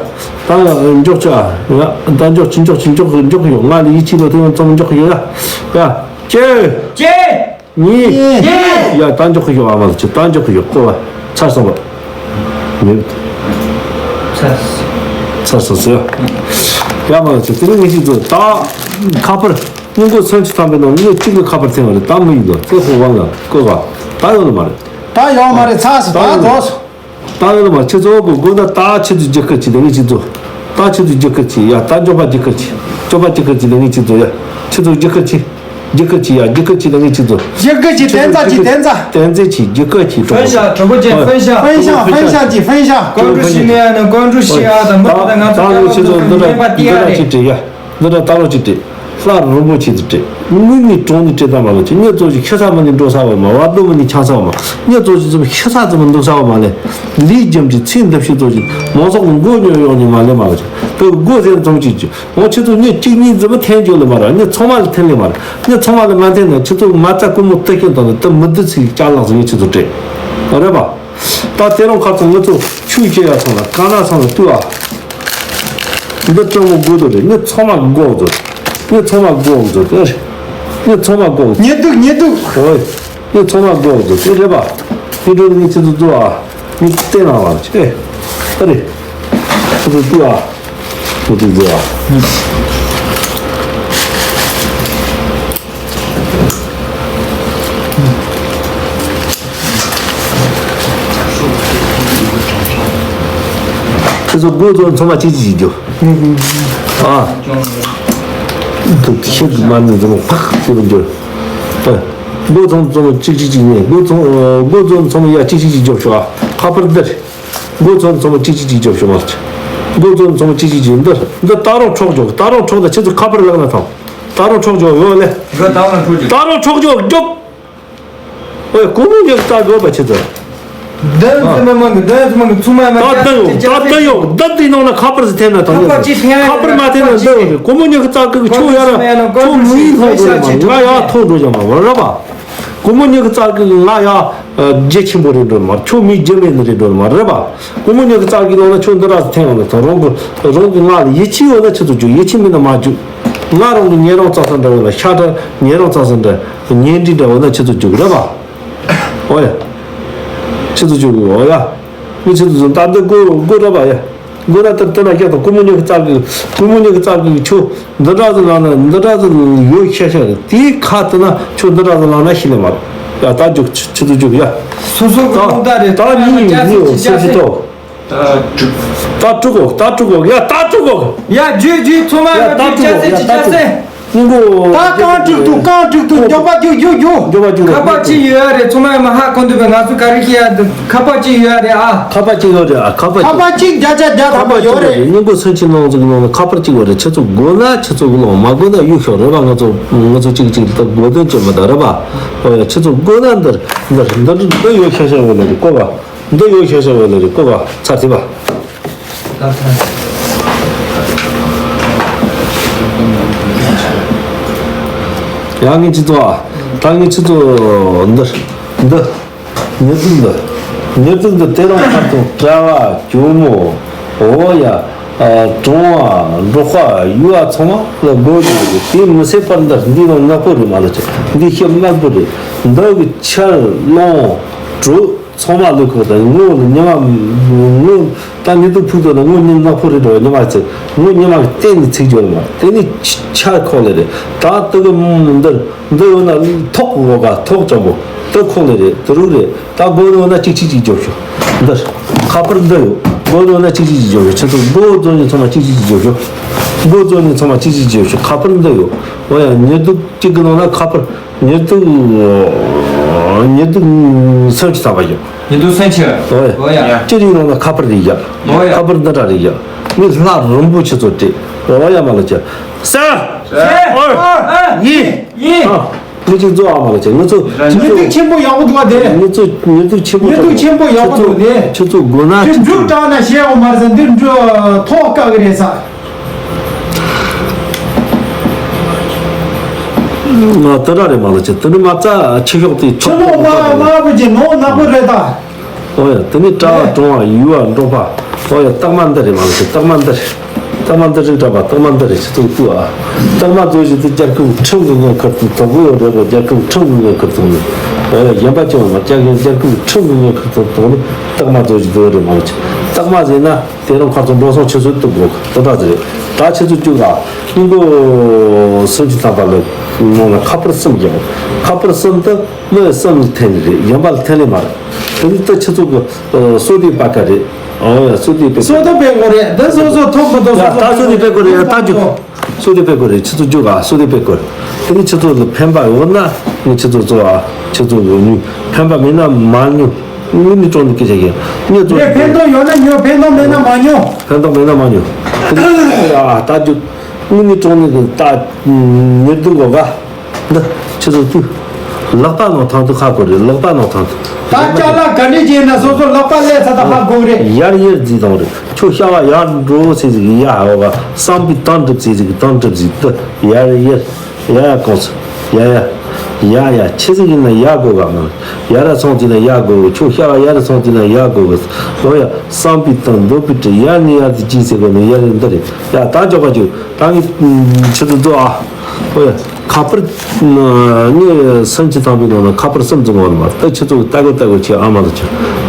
ད་མགྱོགས་ཆེ་ཨ། ད་མགྱོགས་ཆེ་མགྱོགས་ཆེ་མགྱོགས་མགྱོགས་ཡོད། ང་ལ་ཡིད་ཆེས་ལོ་ཐོས་ཡོད་ནི་ཚང་མ་མགྱོགས་ཡོད་ཡ། ཡ། ཅེ། ཅེ། ཉི། ཉི། ཡ་ད་མགྱོགས་ཤིག་ཡོད་ཨ་མ་ལ་ཆེ་ད་མགྱོགས་ཤིག་ཡོད་ཀོ་བ་ཚར་སོང་བ། མེད། ཚར་སོང་ཟེར། ཡ་མ་ལ་ཆེ་དེ་ནི་ངེད་ཅིག་ཚོ་ད་ཁ་པར། སྔོན་འགོ་སོན་ཆུ་ཐམ་པའི་ནང་ངོས་གཅིག་གི་ཁ་པར་འཐེན་པ་རེད། ད་མི་ཡིན་ནོ་དེ་ཧོ་ཝང་ལ་ཀོ་ག་ད་ཡོང་ནི་མ་རེད། ད་ཡོང་མ་རེད། ཚར་སོང་། ད་རྫོགས་སོང་། ད་ཡོང་ནི་མ་ཁྱེད་ཚོ་གི་དགོས་ན་ད་ཁྱེད་ཚོ་རྒྱུ་སྐར་གཅིག་དང་ངེད་ཅིག་ཚོ། ད་ཁྱེད་ཚོ་རྒྱུ་སྐར་གཅིག་ཡ་ད་མགྱོགས་པ་རྒྱུ་སྐར་གཅིག་མགྱོགས་པ་རྒྱུ་སྐར་གཅིག་དང་ངེད་ཅིག་ཚོ་ཡ། ཁྱེད་ཚོ་རྒྱུ་སྐར་གཅིག་རྒྱུ་སྐར་གཅིག་ཡ་རྒྱུ་སྐར་གཅིག་དང་ངེད་ཅིག་ཚོ། རྒྱུ་སྐར་གཅིག་བསྟན་རྩ་གཅིག་བསྟན་རྩ། བསྟན་རྩ་གཅིག་རྒྱུ་སྐར་གཅིག 分享，直播间分享。 分享分享གཅིག分享། 关注喜马拉雅的关注喜啊，咱们的俺们 ད་ངེད་ཚོ་འདི་འདྲ་འདི་འདྲ་གཅིག་བྲིས་ཡ། འདི་འདྲ་ད་རོགས་གཅིག་བྲིས། ལྷ་རིན་པོ་ཆེ་དུ་བྲིས། དངུལ་ནི་གྲོང་ནི་བྲིས་ད་མ་ལ་ཆེ། ངེད་ཚོ་ཞིག་ཤི་ས་མ་ནི་འགྲོ་ས་བ་མ། བར་དོ་མ་ནི་ཆང་ས་བ་མ། ངེད་ཚོ་ཞིག་ཙམ་ཤི་ས་ཙམ་འདུག་ས་བ་མ་ལས། ལས་རྒྱུ་འབྲས་ཚེ་འདི་ཕྱི་ཚོ་ཞིག་མང་ཚོགས་མགོ་ཉོ་ཡོང་ནི་མ་ལས་མ་ལ་ཆེ། དུ་སྒོ་ཟེར་ཙམ་ཅིག་ཅིག་འོ་ཁྱེད་ཚོ་ངེད་གཅིག་གཉིས་ཙམ་འཐེན་རྒྱུ་ལ་མ་ར། ངེད་ཚང་མ་ལ་འཐེན་ལེ་མ་ར། ངེད་ཚང་མ་ལ་མ་འཐེན་ན་ཁྱེད་ཚོ་མ་རྩ་ཀུ་མོ་ཏི་ཤིན་དང་ནི་དུ་མི་བདུད་ཚིག་ཅ་ལག་ཟིག་ངེད་ཁྱེད་ཚོ་སྤྲད། རེད་པ། ད་དེ་རིང་ཁ་ཚང་ངེད་ཚོ་ཆུ་སྐྱེ་ཡ་ཚང་ལ་ཀ་ན་ཚང་ལ་བཏུ་བ། འདི་སྤྲང་མོ་དགོས་དོ་རེད། ངེད་ཚང་མ་དགོས་དོ། ངེད་ཚང་མ་དགོས་དོ་དེ་རེད། ངེད་ཚང་མ་དགོས། ཉེ་དུག་ཉེ་དུག་འོ། ངེད་ཚང་མ་དགོས་དོ་དེ་རེད་པ། ངེད་འགྲོ་ནི་ངེད་ཁྱེད་ཚོ་བཏུ་བ། ངེད་བལྟས་ན་བ་ཆེ། ཨ་རེད། ཁྱེད་ཚོ་བཏུ་བ། ཁྱེད་ཚོ་བཏུ་བ། ཁྱེད་ཚོ་སྒོ་རྫོང་ཚང་མ་གཅིག་གཅིག་བྱེད་རྒྱུ། ཨ། དུ་ཤེད་མ་ནི་ཚང་མ་ཕག་ཤེད་མི་འགྱུར། ཨ། སྒོ་རྫོང་ཚང་མ་གཅིག་གཅིག་གཅིག་ནས་སྒོ་རྫོང་སྒོ་རྫོང་ཚང་མ་ཡ་གཅིག་གཅིག་གཅིག་རྒྱོབ་ཤོག་ཨ། ཁ་པར་འདིར། སྒོ་རྫོང་ཚང་མ་གཅིག་གཅིག་གཅིག་རྒྱོབ་ཤོག་མ། སྒོ་རྫོང་ཚང་མ་གཅིག་གཅིག་གཅིག་འདིར་འདི་ད་རུང་འཕྲོག་རྒྱོབ། ད་རུང་འཕྲོག་ད་ཁྱེད་ཚོ་ཁ་པར་ལག་ན་ཐང་། ད་རུང་འཕྲོག་རྒྱོབ་ཡོད་ལེ། ད་རུང་འཕྲོག་རྒྱོབ། ཨོ་ཡ། སྒོར་མོ་ཉི་ཤུ་རྩ་དགོས་པ་ཁྱེད་ཚོ། འདི་ཚོ་མི་མང་གི་འདི་ཚོ་མང་གི་ཚུགས་མ་མ་ད་ལྟ་ཡོང་ད་ལྟ་ཡོང་ད་ལྟའི་ནང་ན་ཁ་པར་ཟིག་འཐེན་ན་ཐང་། ཁ་པར་ཅིག་འཐེན་ཡ་ཁ་པར་མ་འཐེན་ན་འདི་ཡོང་དུས་སྒོར་མོ་ཉི་ཤུ་རྩ་དགོས་གི་ཁྱོད་ཡ་ར་ཁྱོད་མི་ཡིན་ལྷོང་དགོས་རེད་མ་ང་ཡ་ཐོག་འགྲོ་ཀྱང་མ་བར་ར་བ། སྒོར་མོ་ཉི་ཤུ་རྩ་དགོས་གི་ང་ཡ་རྒྱ་ཆེན་པོ་རེད་འགྲོ་མ་ཁྱོད་མི་རྒྱ་མེད་ནི་རེད་འགྲོ་མ་རེད་བ། སྒོར་མོ་ཉི་ཤུ་རྩ་དགོས་ནང་ན་ཁྱོད་འདི་ར་ཟིག་འཐེན་ཡོང་ན་ཐང་རང་གི་རང་གི་ང་ལ་ཡིད་ཆེས་ཡོད་ན་ཁྱེད་ཚོ་རྒྱུག་ཡིད་ཆེས་མེད་ན་མ་རྒྱུག་ང་རང་གི་ཉེ་རང་རྩ་ས་འདྲ་བ་ལ་ཤ་འདྲ་ཉེ་རང་རྩ་ས་འདྲ་ཉེ་འབྲེལ་འདྲ་བ་ན་ཁྱེད་ཚོ་རྒྱུག་རེད་བ། ཨོ་ཡ། ཁྱེད་ཚོ་ཅུ་གི་ཨོ་ཡ། མི་ཁྱེད་ཚོ་ད་འདི་དགོས་དགོས་ར་བ་ཡ། དགོས་ར་ལྟར་དེ་ན་སྐྱེ་དང་སྒོར་མོ་ཉི་ཤུ་རྩ་གི་སྒོར་མོ་ཉི་ཤུ་རྩ་གི་ཆུ་འདི་འདྲ་ཟིག་ལངས་ན་འདི་འདྲ་ཟིག་ཡོད་ཤ་ཤ་རེད། དེའི་ཁ་དེ་ན་ཆུ་འདི་འདྲ་ཟིག་ལངས་ན་ཤི་ལེ་མ་རེད། ཡ་ད་རྒྱུག་ཁྱེད་ཚོ་རྒྱུག་ཡ། སོ་སོ་གི་ད་རྨོངས་དད་རེད། ད་མི་ཡིན་མི་ཡོད་སོ་སོ་ཐོག་ད་དཀྲུག་གོ་ད་དཀྲུག་གོ་ཡ་ད་དཀྲུག་གོ་ཡ་རྒྱུག་རྒྱུག་ཚང་མ་ཡ་ད་དཀྲུག་གོ་ཡ་ད་དཀྲུག་གོ་སྙིང་པོ། ད་རྐང་དྲུག་ཏུ་རྐང་དྲུག་ཏུ་མགྱོགས་པ་རྒྱུགས་རྒྱུགས་རྒྱུགས། མགྱོགས་པ་རྒྱུགས་རོགས། ཁ་པར་གཅིག་ཡོད་རེད། ཚང་མས་མ་ཧ་གོ་འདུག་པས། ང་ཚོ་ག་རེ་བཤད་ཡ་འདུག་ཁ་པར་གཅིག་ཡོད་རེད་ཨ། ཁ་པར་གཅིག་ཡོད་རེད་ཨ། ཁ་པར་ཁ་གཅིག་པར་གཅིག་བརྒྱ་ཆ་བརྒྱ་ཐམ་པ་ཡོད་རེད། སྙིང་པོ་སུན་ཆི་ནང་ཚོ་གི་ནང་ལ་ཁ་པར་གཅིག་པར་ཁྱེད་ཚོ་དགོས་ན་ཁྱེད་ཚོ་གི་ལོང་། མ་དགོས་ན་གཡུག་ཤོག་རེད་པ། ང་ཚོ་ང་ཚོ་གཅིག་གཅིག་ལ་དགོས་དོན་བྱེད་མི་འདུག་རེད་པ། ཨོ་ཡ། ཁྱེད་ཚོ་དགོས་ན་འདིར་འདིར་འདིར་འདི་ཡོད་ཤ་ཤ་བོ་ལ་རེད་ཀོ་བ། འདི་ཡོད་ཤ་ཤ་བོ་ལ་རེད་ཀོ་བ། ཚར་ཐིག་པ། ཡང་ངས་ཁྱེད་ཚོ་ཨ། ད་ངས་ཁྱེད་ཚོ་འདིར་འདི། ཉེར་དྲུག་འདི། ཉེར་དྲུག་འདི་དེ་རིང་ཁ་སང་གྲྭ་བ་ཇོ་མོ། འོ་ཡ། ཨ། གྲོང་བ་འབྲོག་པ་ཡུལ་བ་ཚང་མ་ལ་དགོས་ཀྱི་རེད། དེ་མི་ཟད་པར་འདི་འདི་ནང་ནག་པོ་རེད་མ་ལ་ཆེ། འདི་ཤེབ་དམར་པོ་རེད། འདི་གི་ཆར་རླུང་དྲོད་ཚང་མ་ལུས་ཁོག་དང་ངོ་ལ་ཉི་མ་ངོ་ད་ཉི་དུ་ཕུག་ཏུ་ན་ངོ་ཉི་ནག་པོ་རེད་འགྲོ། ཉི་མ་ཚེ་ངོ་ཉི་མ་གི་སྟེང་ནས་ཚིག་འཇོག་མ་དེ་ནི་ཆར་ཁོག་ལ་རེད། ད་དུ་གི་འདི། འདི་ཡོད་ན་ཐོག་གི་འོག་ག་ཐོག་ཙམ་པོ་འདི་ཁོག་ལེ་རེད། དུ་རུག་རེད། ད་སྒོ་ནས་ཡོད་ན་གཅིག་གཅིག་གཅིག་རྒྱོབ་ཤོག་འདིར་ཁ་པར་འདི་ཡོད། སྒོ་ནས་ཡོད་ན་གཅིག་གཅིག་གཅིག་རྒྱོབ་ཤོག་ཁྱེད་ཚོ་སྒོ་རྫོང་གི་ཚང་མ་གཅིག་གཅིག་གཅིག་རྒྱོབ་ཤོག་སྒོ་རྫོང་གི་ཚང་མ་གཅིག་གཅིག་གཅིག་རྒྱོབ་ཤོག་ཁ་པར་འདི་ཡོད། འོ་ཡ། ཉེར་དྲུག་གཅིག་གི་ནང་ན་ཁ་པར་ཉེར་དྲུག་ཉེར་དྲུག་སུམ་ཅུ་ཐམ་པ་ཡོད། ཉེར་དྲུག་སུམ་ཅུ། འོ་ཡ། འོ་ཡ། སྤྱི་རིགས་ནང་ན་ཁ་པར་རེད་ཡ། འོ་ཡ། ཁ་པར་འདི་འདྲ་རེད་ཡ། མི་ལྷ་རིན་པོ་ཆེ་ཚོ་སྤྲད། འོ་ཡ། མ་ལ་ཅི། ས། ས། ཨོ། ཡི། ཡི། ཨ། ངས་ཅིག་བཟོ་ཨ་མ་ལ་ཅི། ང་ཚོ་ཉེར་དྲུག་ཆེན་པོ་ཡག་པོ་འདུག་བ་དེ། ང་ཚོ་ཉེར་དྲུག་ཆེན་པོ་ཉེར་དྲུག་ཆེན་པོ་ཡག་པོ་འདུག་དེ། ཁྱེད་ཚོ་དགོས་ན་དེ་འབྲུ་དྲག་ན་བཤད་འོ་མ་རེད་ཟེར། འདི་འབྲུ་ཐོག་བཀག་གི་རེད་ས། ང་དེ་འདྲ་རེད་མ་ལ་ཅི། དེ་ནི་མ་རྩ་ཆེ་ཤོག་དེ་ཆེན་པོ་མ་མ་བུ་ཅི་ནོ་ནག་པོ་རེད་ད། ཨོ་ཡ། དེ་ནི་གྲྭ་བ་གྲོང་བ་ཡུལ་བ་འབྲོག་པ། ཨོ་ཡ། རྟགས་མ་འདི་རེད་མ་ལ་ཅི། རྟགས་མ་འདི་རེད། རྟགས་མ་འདི་རིགས་གྲྭ་པ་རྟགས་མ་འདི་རེད། ཁྱེད་ཚོ་ལྟོས་ཨ། རྟགས་མ་བཟོ་བཞིན་དུ་རྒྱལ་ཁབ་ཁྲིམས་ཀྱི་ངོ་ཁུར་དུ་དོགས་པའི་འོ་རེད་པ། རྒྱལ་ཁབ་ཁྲིམས་ཀྱི་ངོ་ཁུར་དུ་ནི། ཨོ་ཡ། གཞན་པ་ཅི་བ་མ་རྒྱལ་ཁབ་རྒྱལ་ཁབ་ཁྲིམས་ཀྱི་ངོ་ཁུར་དུ་དོགས་ནི་རྟགས་མ་བཟོ་བཞིན་དུ་རེད་མ་ལ་ཅི། རྟགས་མ་ཟེར་ན་དེ་རང་ཁ་ཚོ་འགྲོ་སོང་ཆུད་ཟོས་གཏོང་དགོས་དེ་འདྲ་ཟེར། ད་ཁྱེད་ཚོ་བཅུག་ཨ། སྙིང་པོ་སུམ་ཅུ་ཐམ་པ་ལ་ནང་ན་ཁ་པར་གསུམ་རྒྱག་ཁ་པར་གསུམ་དུ་མི་གསུམ་ལ་འཐེན་ནི་རེད། གཞན་པ་ལ་འཐེན་ལེ་མ་རེད། དེ་ནི་ད་ཁྱེད་ཚོ་གི་སོ་དེ་པ་ཀ་རེད། ཨོ་ཡ། སོ་དེ་པེ་སོ་དེ་པེ་གོ་རེད། འདི་སོ་སོ་ཐོབ་མི་ཐོབ། ཡ། སོ་ད་སོ་དེ་པེ་གོ་རེད། ཡ། ད་རྒྱུག་སོ་དེ་པེ་གོ་རེད། ཁྱེད་ཚོ་རྒྱུག་ཨ། སོ་དེ་པེ་གོ་རེད། དེ་ནི་ཁྱེད་ཚོ་ལ་ཕན་པ་ཡོད་ན་ནི་ཁྱེད་ཚོ་ཚོ་ཨ། ཁྱེད་ཚོ་ལ་ཉོ། ཕན་པ་མེད་ན་མ་ཉོ། དངུལ་ནི་གྲོང་ནི་སྐད་ཆ་ཡིན། ངས་ཚོ་ངས་ཕན་ཐོགས་ཡོད་ན་ཉོ། ཕན་ཐོགས་མེད་ན་མ་ཉོ། ཕན་ཐོགས་མེད་ན་མ་ཉོ། དེ་ནི་ཁྱེད་ཚོ་ཨ། ད་རྒྱུག་དངུལ་ནི་གྲོང་ནི་གི་ད་ཉེར་བདུན་གོ་ག་འདི་ཁྱེད་ཚོ་ལྟོས། ལག་པ་ནང་ཐང་དུ་ཁ་གོ་རེད། ལག་པ་ནང་ཐང་དུ། ད་ཅ་ལག་ག་འདྲས་ཅིག་ཡིན་ན་སོ་སོ་ལག་པ་ལས་ཚ་ད་ཧ་གོ་རེད། ཡར་ཡར་རྫི་དང་རེད། ཁྱོད་ཤ་བ་ཡར་འགྲོ་ཟེར་ཟིག་ཡ་ཧ་བ་བསམ་པའི་དང་གྲུབ་ཟེར་ཟིག་དང་གྲུབ་ཟིག་ཏུ་ཡར་ཡར་ཡ་ཡ་གོང་ས་ཡ་ཡ་ཡ་ཡ་ཆི་ཟིག་ཡིན་ན་ཡ་གོ་ག་མ་ཡ་ར་ཚོང་དེ་ན་ཡ་གོ་གི། ཁྱོད་ཤ་བ་ཡ་ར་ཚོང་དེ་ན་ཡ་གོ་གི། ལོ་ཡ་བསམ་པའི་དང་འདོད་པའི་དྲི་ཡར་ནས་ཡར་དུ་ཅི་ཟེར་གོ་ནས་ཡར་འདི་རེད། ཡ་ད་འཇོག་པ་ཅིག་ད་ངས་ཁྱེད་ཚོ་ཚོ་ཨ། ཨོ་ཡ། ཁ་པར། ངས་སུམ་ཅུ་ཐམ་པའི་ནང་ན་ཁ་པར་གསུམ་ཙམ་ཡོད་མ་རེད། ད་ཁྱེད་ཚོ་ལྟ་དགོས་ལྟ་དགོས་བྱེད་ཨ་མ་ལ་ཆ།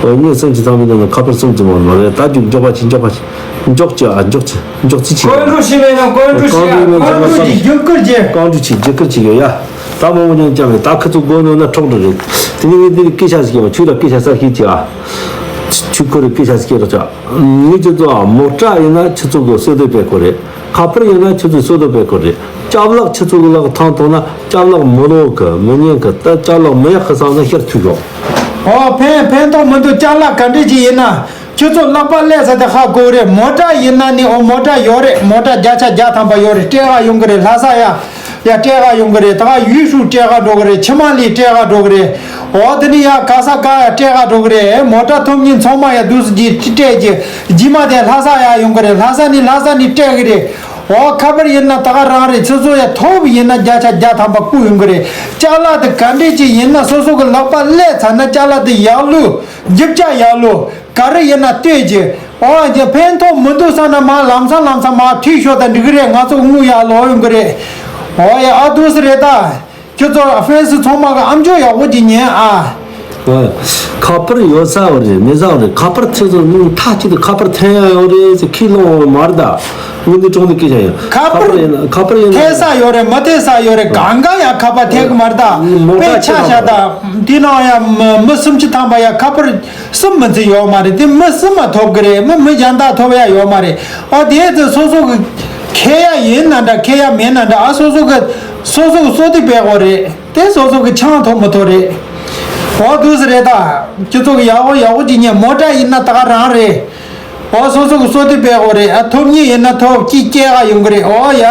ཨོ་ངས་སུམ་ཅུ་ཐམ་པའི་ནང་ན་ཁ་པར་གསུམ་ཙམ་ཡོད་མ་རེད། ད་རྒྱུག་འཇོག་པ་བྱེད། འཇོག་པ་བྱེད། འཇོག་བྱེད་ཨ། འཇོག་བྱེད། འཇོག་རྩིས་བྱེད། བཀོད་སྒྲིག་བྱེད་མེད་ན་བཀོད་སྒྲིག་བྱེད་ཨ། བཀོད་སྒྲིག་བྱེད། བཀོད་སྒྲིག་བྱེད། རྒྱབ་སྐྱོར་བྱེད། བཀོད་སྒྲིག་བྱེད། རྒྱབ་སྐྱོར་བྱེད་ཡོད་ཡ། ད་མང་པོ་ཉུང་ཅང་མེད། ད་ཁྱེད་ཚོ་དགོས་ནོ་ན་ཁྲོག་འགྲོ་རེད། དེ་ནས་ངས་འདི་ནས་སྐད་ཆ་ཟིག་བཤད་པ། ཁྱོད་ལ་སྐད་ཆ་གསར་ཤེས་བྱེད་ཨ། ཁྱོད་ཁོ་རེ་སྐད་ཆ་ཟིག་བཤད་རོགས་བྱ། ངས་ཁྱེད་ཚོ་ཨ་མོ་ཊ་ཡིན་ན་ཁྱེད་ཚོ་གི་སོ་དེ་པེ་ཁོ་རེད། ཁ་པར་ཡིན་ན་ཁྱེད་ཚོས་སོ་དོ་པེ་ཁོ་རེད། ཅ་ལག་ཁྱེད་ཚོ་གི་ལག་ཐང་ཐོག་ན་ཅ་ལག་མི་ལོ་གི་མི་ཉན་གི། ད་ཅ་ལག་མི་ཡག་གི་སང་ན་ཤར་ཐུག་ཡོང་། ཨོ་ཕན་ཕན་ཐོགས་མི་འདུག་ཅ་ལག་ག་འདྲས་ཅིག་ཡིན་ན་ཁྱེད་ཚོ་ལག་པ་ལས་ས་དེ་ཧ་གོ་རེད། མོ་ཊ་ཡིན་ན་ནི་ཨོ་མོ་ཊ་ཡོད་རེད། མོ་ཊ་བརྒྱ་ཆ་བརྒྱ་ཐམ་པ་ཡོད་རེད། སྤྲད་ག་ཡོང་གི་རེད། ལྷ་ས་ཡ་ཡ་སྤྲད་ག་ཡོང་གི་རེད། ད་ག་ཡུས་ཧྲུའུ་སྤྲད་ག་འགྲོ་གི་རེད། ཆི་མ་ལི་སྤྲད་ག་འགྲོ་གི་རེད། ཨོ་དེ་ནི་ཡ་ག་ས་ག་ཡ་སྤྲད་ག་འགྲོ་གི་རེད། མོ་ཊ་ཐོབ་ཉིན་ཚང་མ་ཡ་དུས་སུ་ཅིག་སྤྲད་ཀྱི་རྗེས་མ་དེ་ལྷ་ས་ཡ་ཡོང་གི་རེད། ལྷ་ས་ནི་ལྷ་ས་ནི་སྤྲད་གི་རེད། ཨོ་ཁ་པར་ཡིན་ན་ད་ག་རང་རེད། ཆུ་ཚོད་ཡ་ཐོབ་ཡིན་ན་བརྒྱ་ཆ་བརྒྱ་ཐམ་པ་བསྐུར་ཡོང་གི་རེད། ཅ་ལག་དེ་ག་འདྲས་ཅིག་ཡིན་ན་སོ་སོ་གི་ལག་པ་ལས་ཚར་ན་ཅ་ལག་དེ་ཡག་ལུགས་རྒྱུ་ཆ་ཡག་ལུགས་ག་རེ་ཡིན་ན་ལྟོས་ཀྱི། ཨོ་ཡ་ཕན་ཐོགས་མི་འདུག་བསམ་ན་མ་ལམ་སང་ལམ་སང་མ་ཐུག་ཤོག་དང་འགྲིག་གི་རེད། ང་ཚོ་དངུལ་ཡག་ལོག་ཡོང་གི་རེད། ཨོ་ཡ་ཨ་དུས་རེད་ད། ཁྱོད་ཚོ་ཧྥན་སི་ཚང་མ་གི་ཨམ་ཅོག་ཡག་པོ་ཅིག་ཉན་ཨ། ཨོ། ཁ་པར་ཡོད་ས་བ་རེད། མེད་ས་བ་རེད། ཁ་པར་ཁྱེད་ཚོ་ནི་མཐའ་གཅིག་ཏུ་ཁ་པར་འཐེན་ཡ་ཡོད་རེད་ཟེར་ཁས་ལོང་མ་རེད་ད། དངོས་གནས་དྲང་གནས་སྐད་ཆ་ཡིན། ཁ་པར་ཁ་པར་ཡིན་ན་ཁ་པར་ཡིན་ན་འཐེན་ས་ཡོད་རེད། མི་འཐེན་ས་ཡོད་རེད། གང་ག་ཡ་ཁ་པར་འཐེན་གི་མ་རེད་ད། མོ་ཊ་དཔེ་ཆ་ཆ་ད། འདི་ནང་ཡ་མི་མི་སུམ་ཅུ་ཐམ་པ་ཡ་ཁ་པར་གསུམ་མི་ཚེ་ཡོད་མ་རེད། དེ་མི་གསུམ་མ་ཐོབ་གི་རེད། མི་མི་གཞན་དག་ཐོབ་ཡ་ཡོད་མ་རེད། ཨོ་དེ་ཚོ་སོ་སོ་གི་ཁེ་ཡ་ཡིན་ན་འདྲ་ཁེ་ཡ་མིན་ན་འདྲ་ཨ་སོ་སོ་གི་སོ་སོ་གི་བསོད་བདེ་སྤེལ་དགོས་རེད། དེ་སོ་སོ་གི་ཆང་འཐུང་མི་ཐུབ་རེད། འོ་དུས་སུ་རེད་ད། སྤྱི་ཚོགས་ཀྱི་ཡག་པོ་ཡག་པོ་ཅིག་ཉན། མོ་ཊ་ཡིན་ན་ད་ག་རང་རེད། འོ་སོ་སོ་གི་བསོད་བདེ་སྤེལ་དགོས་རེད། ཨ་ཐོབ་ཉིད་ཡིན་ན་ཐོབ་ཅིག་སྐྱེལ་ག་ཡོང་གི་རེད། འོ་ཡ།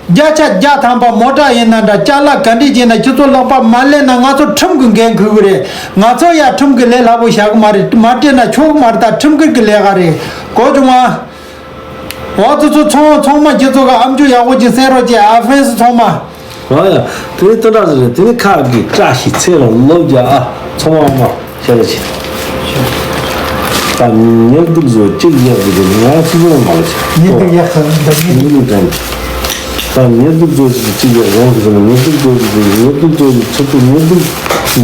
བརྒྱ་ཆ་བརྒྱ་ཐམ་པ་མོ་ཊ་ཡིན་ན་འདྲ་ཅ་ལག་ག་འདྲས་ཅིག་ན་སྤྱི་ཚོགས་ལག་པ་མ་ལེན་ན་ང་ཚོ་ཁྲིམས་ཀྱི་འགན་འཁུར་གི་རེད། ང་ཚོ་ཡ་ཁྲིམས་ཀྱི་ལས་སླ་པོ་བྱ་གི་མ་རེད། མ་སྤྲད་ན་ཆོག་གི་མ་རེད། ད་ཁྲིམས་འགལ་གྱི་ལས་ཀ་རེད། གོ་བྱུང་ང་། འོ་ཙི་ཙི་ཚང་ཚང་མ་ཁྱེད་ཚོ་གི་ཨམ་ཅོག་ཡག་པོ་ཅིག་གསན་རོགས་བྱེད་ཨ་ཧྥེན་སི་ཚང་མ། ཨ་ཡ། དེ་ནི་དོན་དག་ཟེར་རེད། དེ་ནི་ཁ་གི་བཀྲ་ཤིས་ཚེ་རིང་ལོ་བརྒྱ་ཨ་ཚང་མ་མ་བྱ་ར་ཆེ། ད་ཉེར་སྡུག་བཟོ་གཅིག་ཡག་གི་དེ་ང་སུ་ཡོང་མ་ལ་ཆེ། ཉེར་སྡུག་ཡག་གི་འདི་ཉེར་སྡུག་དྲན། ད་ཉེར་སྡུག་བཟོ་གཅིག་ཡག་རང་གི་ཟེར་ན་ཉེར་སྡུག་བཟོ་གཅིག་ཉེར་སྡུག་བཟོ་གཅིག་ཚུར་དུ་ཉེར་སྡུག་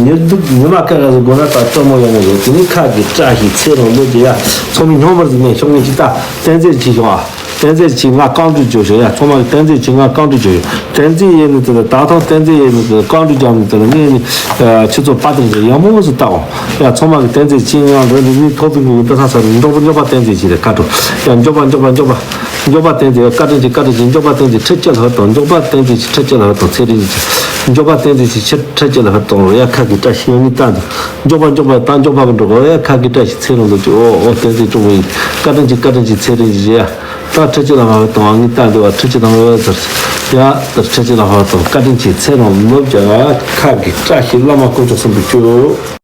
ཉེར་སྡུག་ཉི་མ་ཀ་ཀ་ཟེར་དགོས་ན་ད་སྤྲོ་མོ་ཡོང་མ་བཟོ། དེ་ནི་ཁ་གི་བཀྲ་ཤིས་ཚེ་རིང་ལོ་བརྒྱ་ཡ་ཚང་མ་སྙོམས་པར་ཟིག་ནས་ཤོག་ངེས་ཅིག་ད་བསྟན་རྩིས་ཆེ་ཤོག་ཨ། བསྟན་རྩིས་ཆེ་ང་རྐང་གྲུས་བྱོས་ཤོག་ཡ། ཚང་མ་གི་བསྟན་རྩིས་ཆེ་ང་རྐང་གྲུས་བྱོས་ཡོད། བསྟན་རྩིས་ཡེ་ནི་དེ་ལ་ད་ཐང་བསྟན་རྩིས་ཡེ་ནི་དེ་ལ་རྐང་གྲུས་རྒྱབ་ནི་དེ་ལ་ངས་ནི་ཁྱེད་ཚོ་པ་དེ་ཚོ་ཡག་མོ་ཟིག་བལྟ་འོང་ཡ། ཚང་མ་གི་བསྟན་རྩིས་ཆེ་ང་འགྲོ་ནི་ནི་ཐོག་ཏུ་ངུ་འདི་ས་ས་ནི་མགྱོགས་པ་མགྱོགས་པ་བསྟན་རྩིས་ཆེ་རེད་ཁ་དྲོ་ཡ། མགྱོགས་པ་མགྱོགས་པ་མགྱོགས་པ་མགྱོགས་པ་བསྟན་རྩིས་བཀའ་དྲིན་ཆེ་བཀའ་དྲིན་ཆེ་མགྱོགས་པ་བསྟན་རྩིས་ཁྲི་སྐྱིད་ལྷ་དང་མགྱོགས་པ་བསྟན་རྩིས་ཆེ་ཁྲི་སྐྱིད་ལྷ་དང་ཚེ་རིང་ཆེ་མགྱོགས་པ་བསྟན་རྩིས་ཆེ་ཁྲི་སྐྱིད་ལྷ་དང་ཡ་ཁ་གི་བཀྲ་ཤིས་ཡང་ནི་བསྟན་འདུག་མགྱོགས་པ་མགྱོགས་པ་ད་མགྱོགས་པ་གི་འགྲོ་གོ་ཡ་ཁ་གི་བཀྲ་ཤིས་ཚེ་རིང་ལོ་ཅིག་ཨོ་ཨོ་བསྟན་རྩིས་ཀྲུང་བའི་བཀའ་དྲིན་ཆེ་བཀའ་དྲིན་ཆེ་ཚེ་རིང་ཆེ་ཡ། ད་ཁྲི་སྐྱིད་ལྷ་མ་བ་དང་ངི་ལྟ་འདི་བ་ཁྲི་སྐྱིད་ལྷ་མ་བ་ཟེར། ཡ་ད་ཁྲི་སྐྱིད་ལྷ་མ་བ་དང་བཀའ་དྲིན་ཆེ་ཚེ་རིང་ལོ་བརྒྱ་ཁ་གི་བཀྲ་ཤིས་བླ་མ་དཀོན་མཆོག་གསུམ་པོ་སྐྱོ།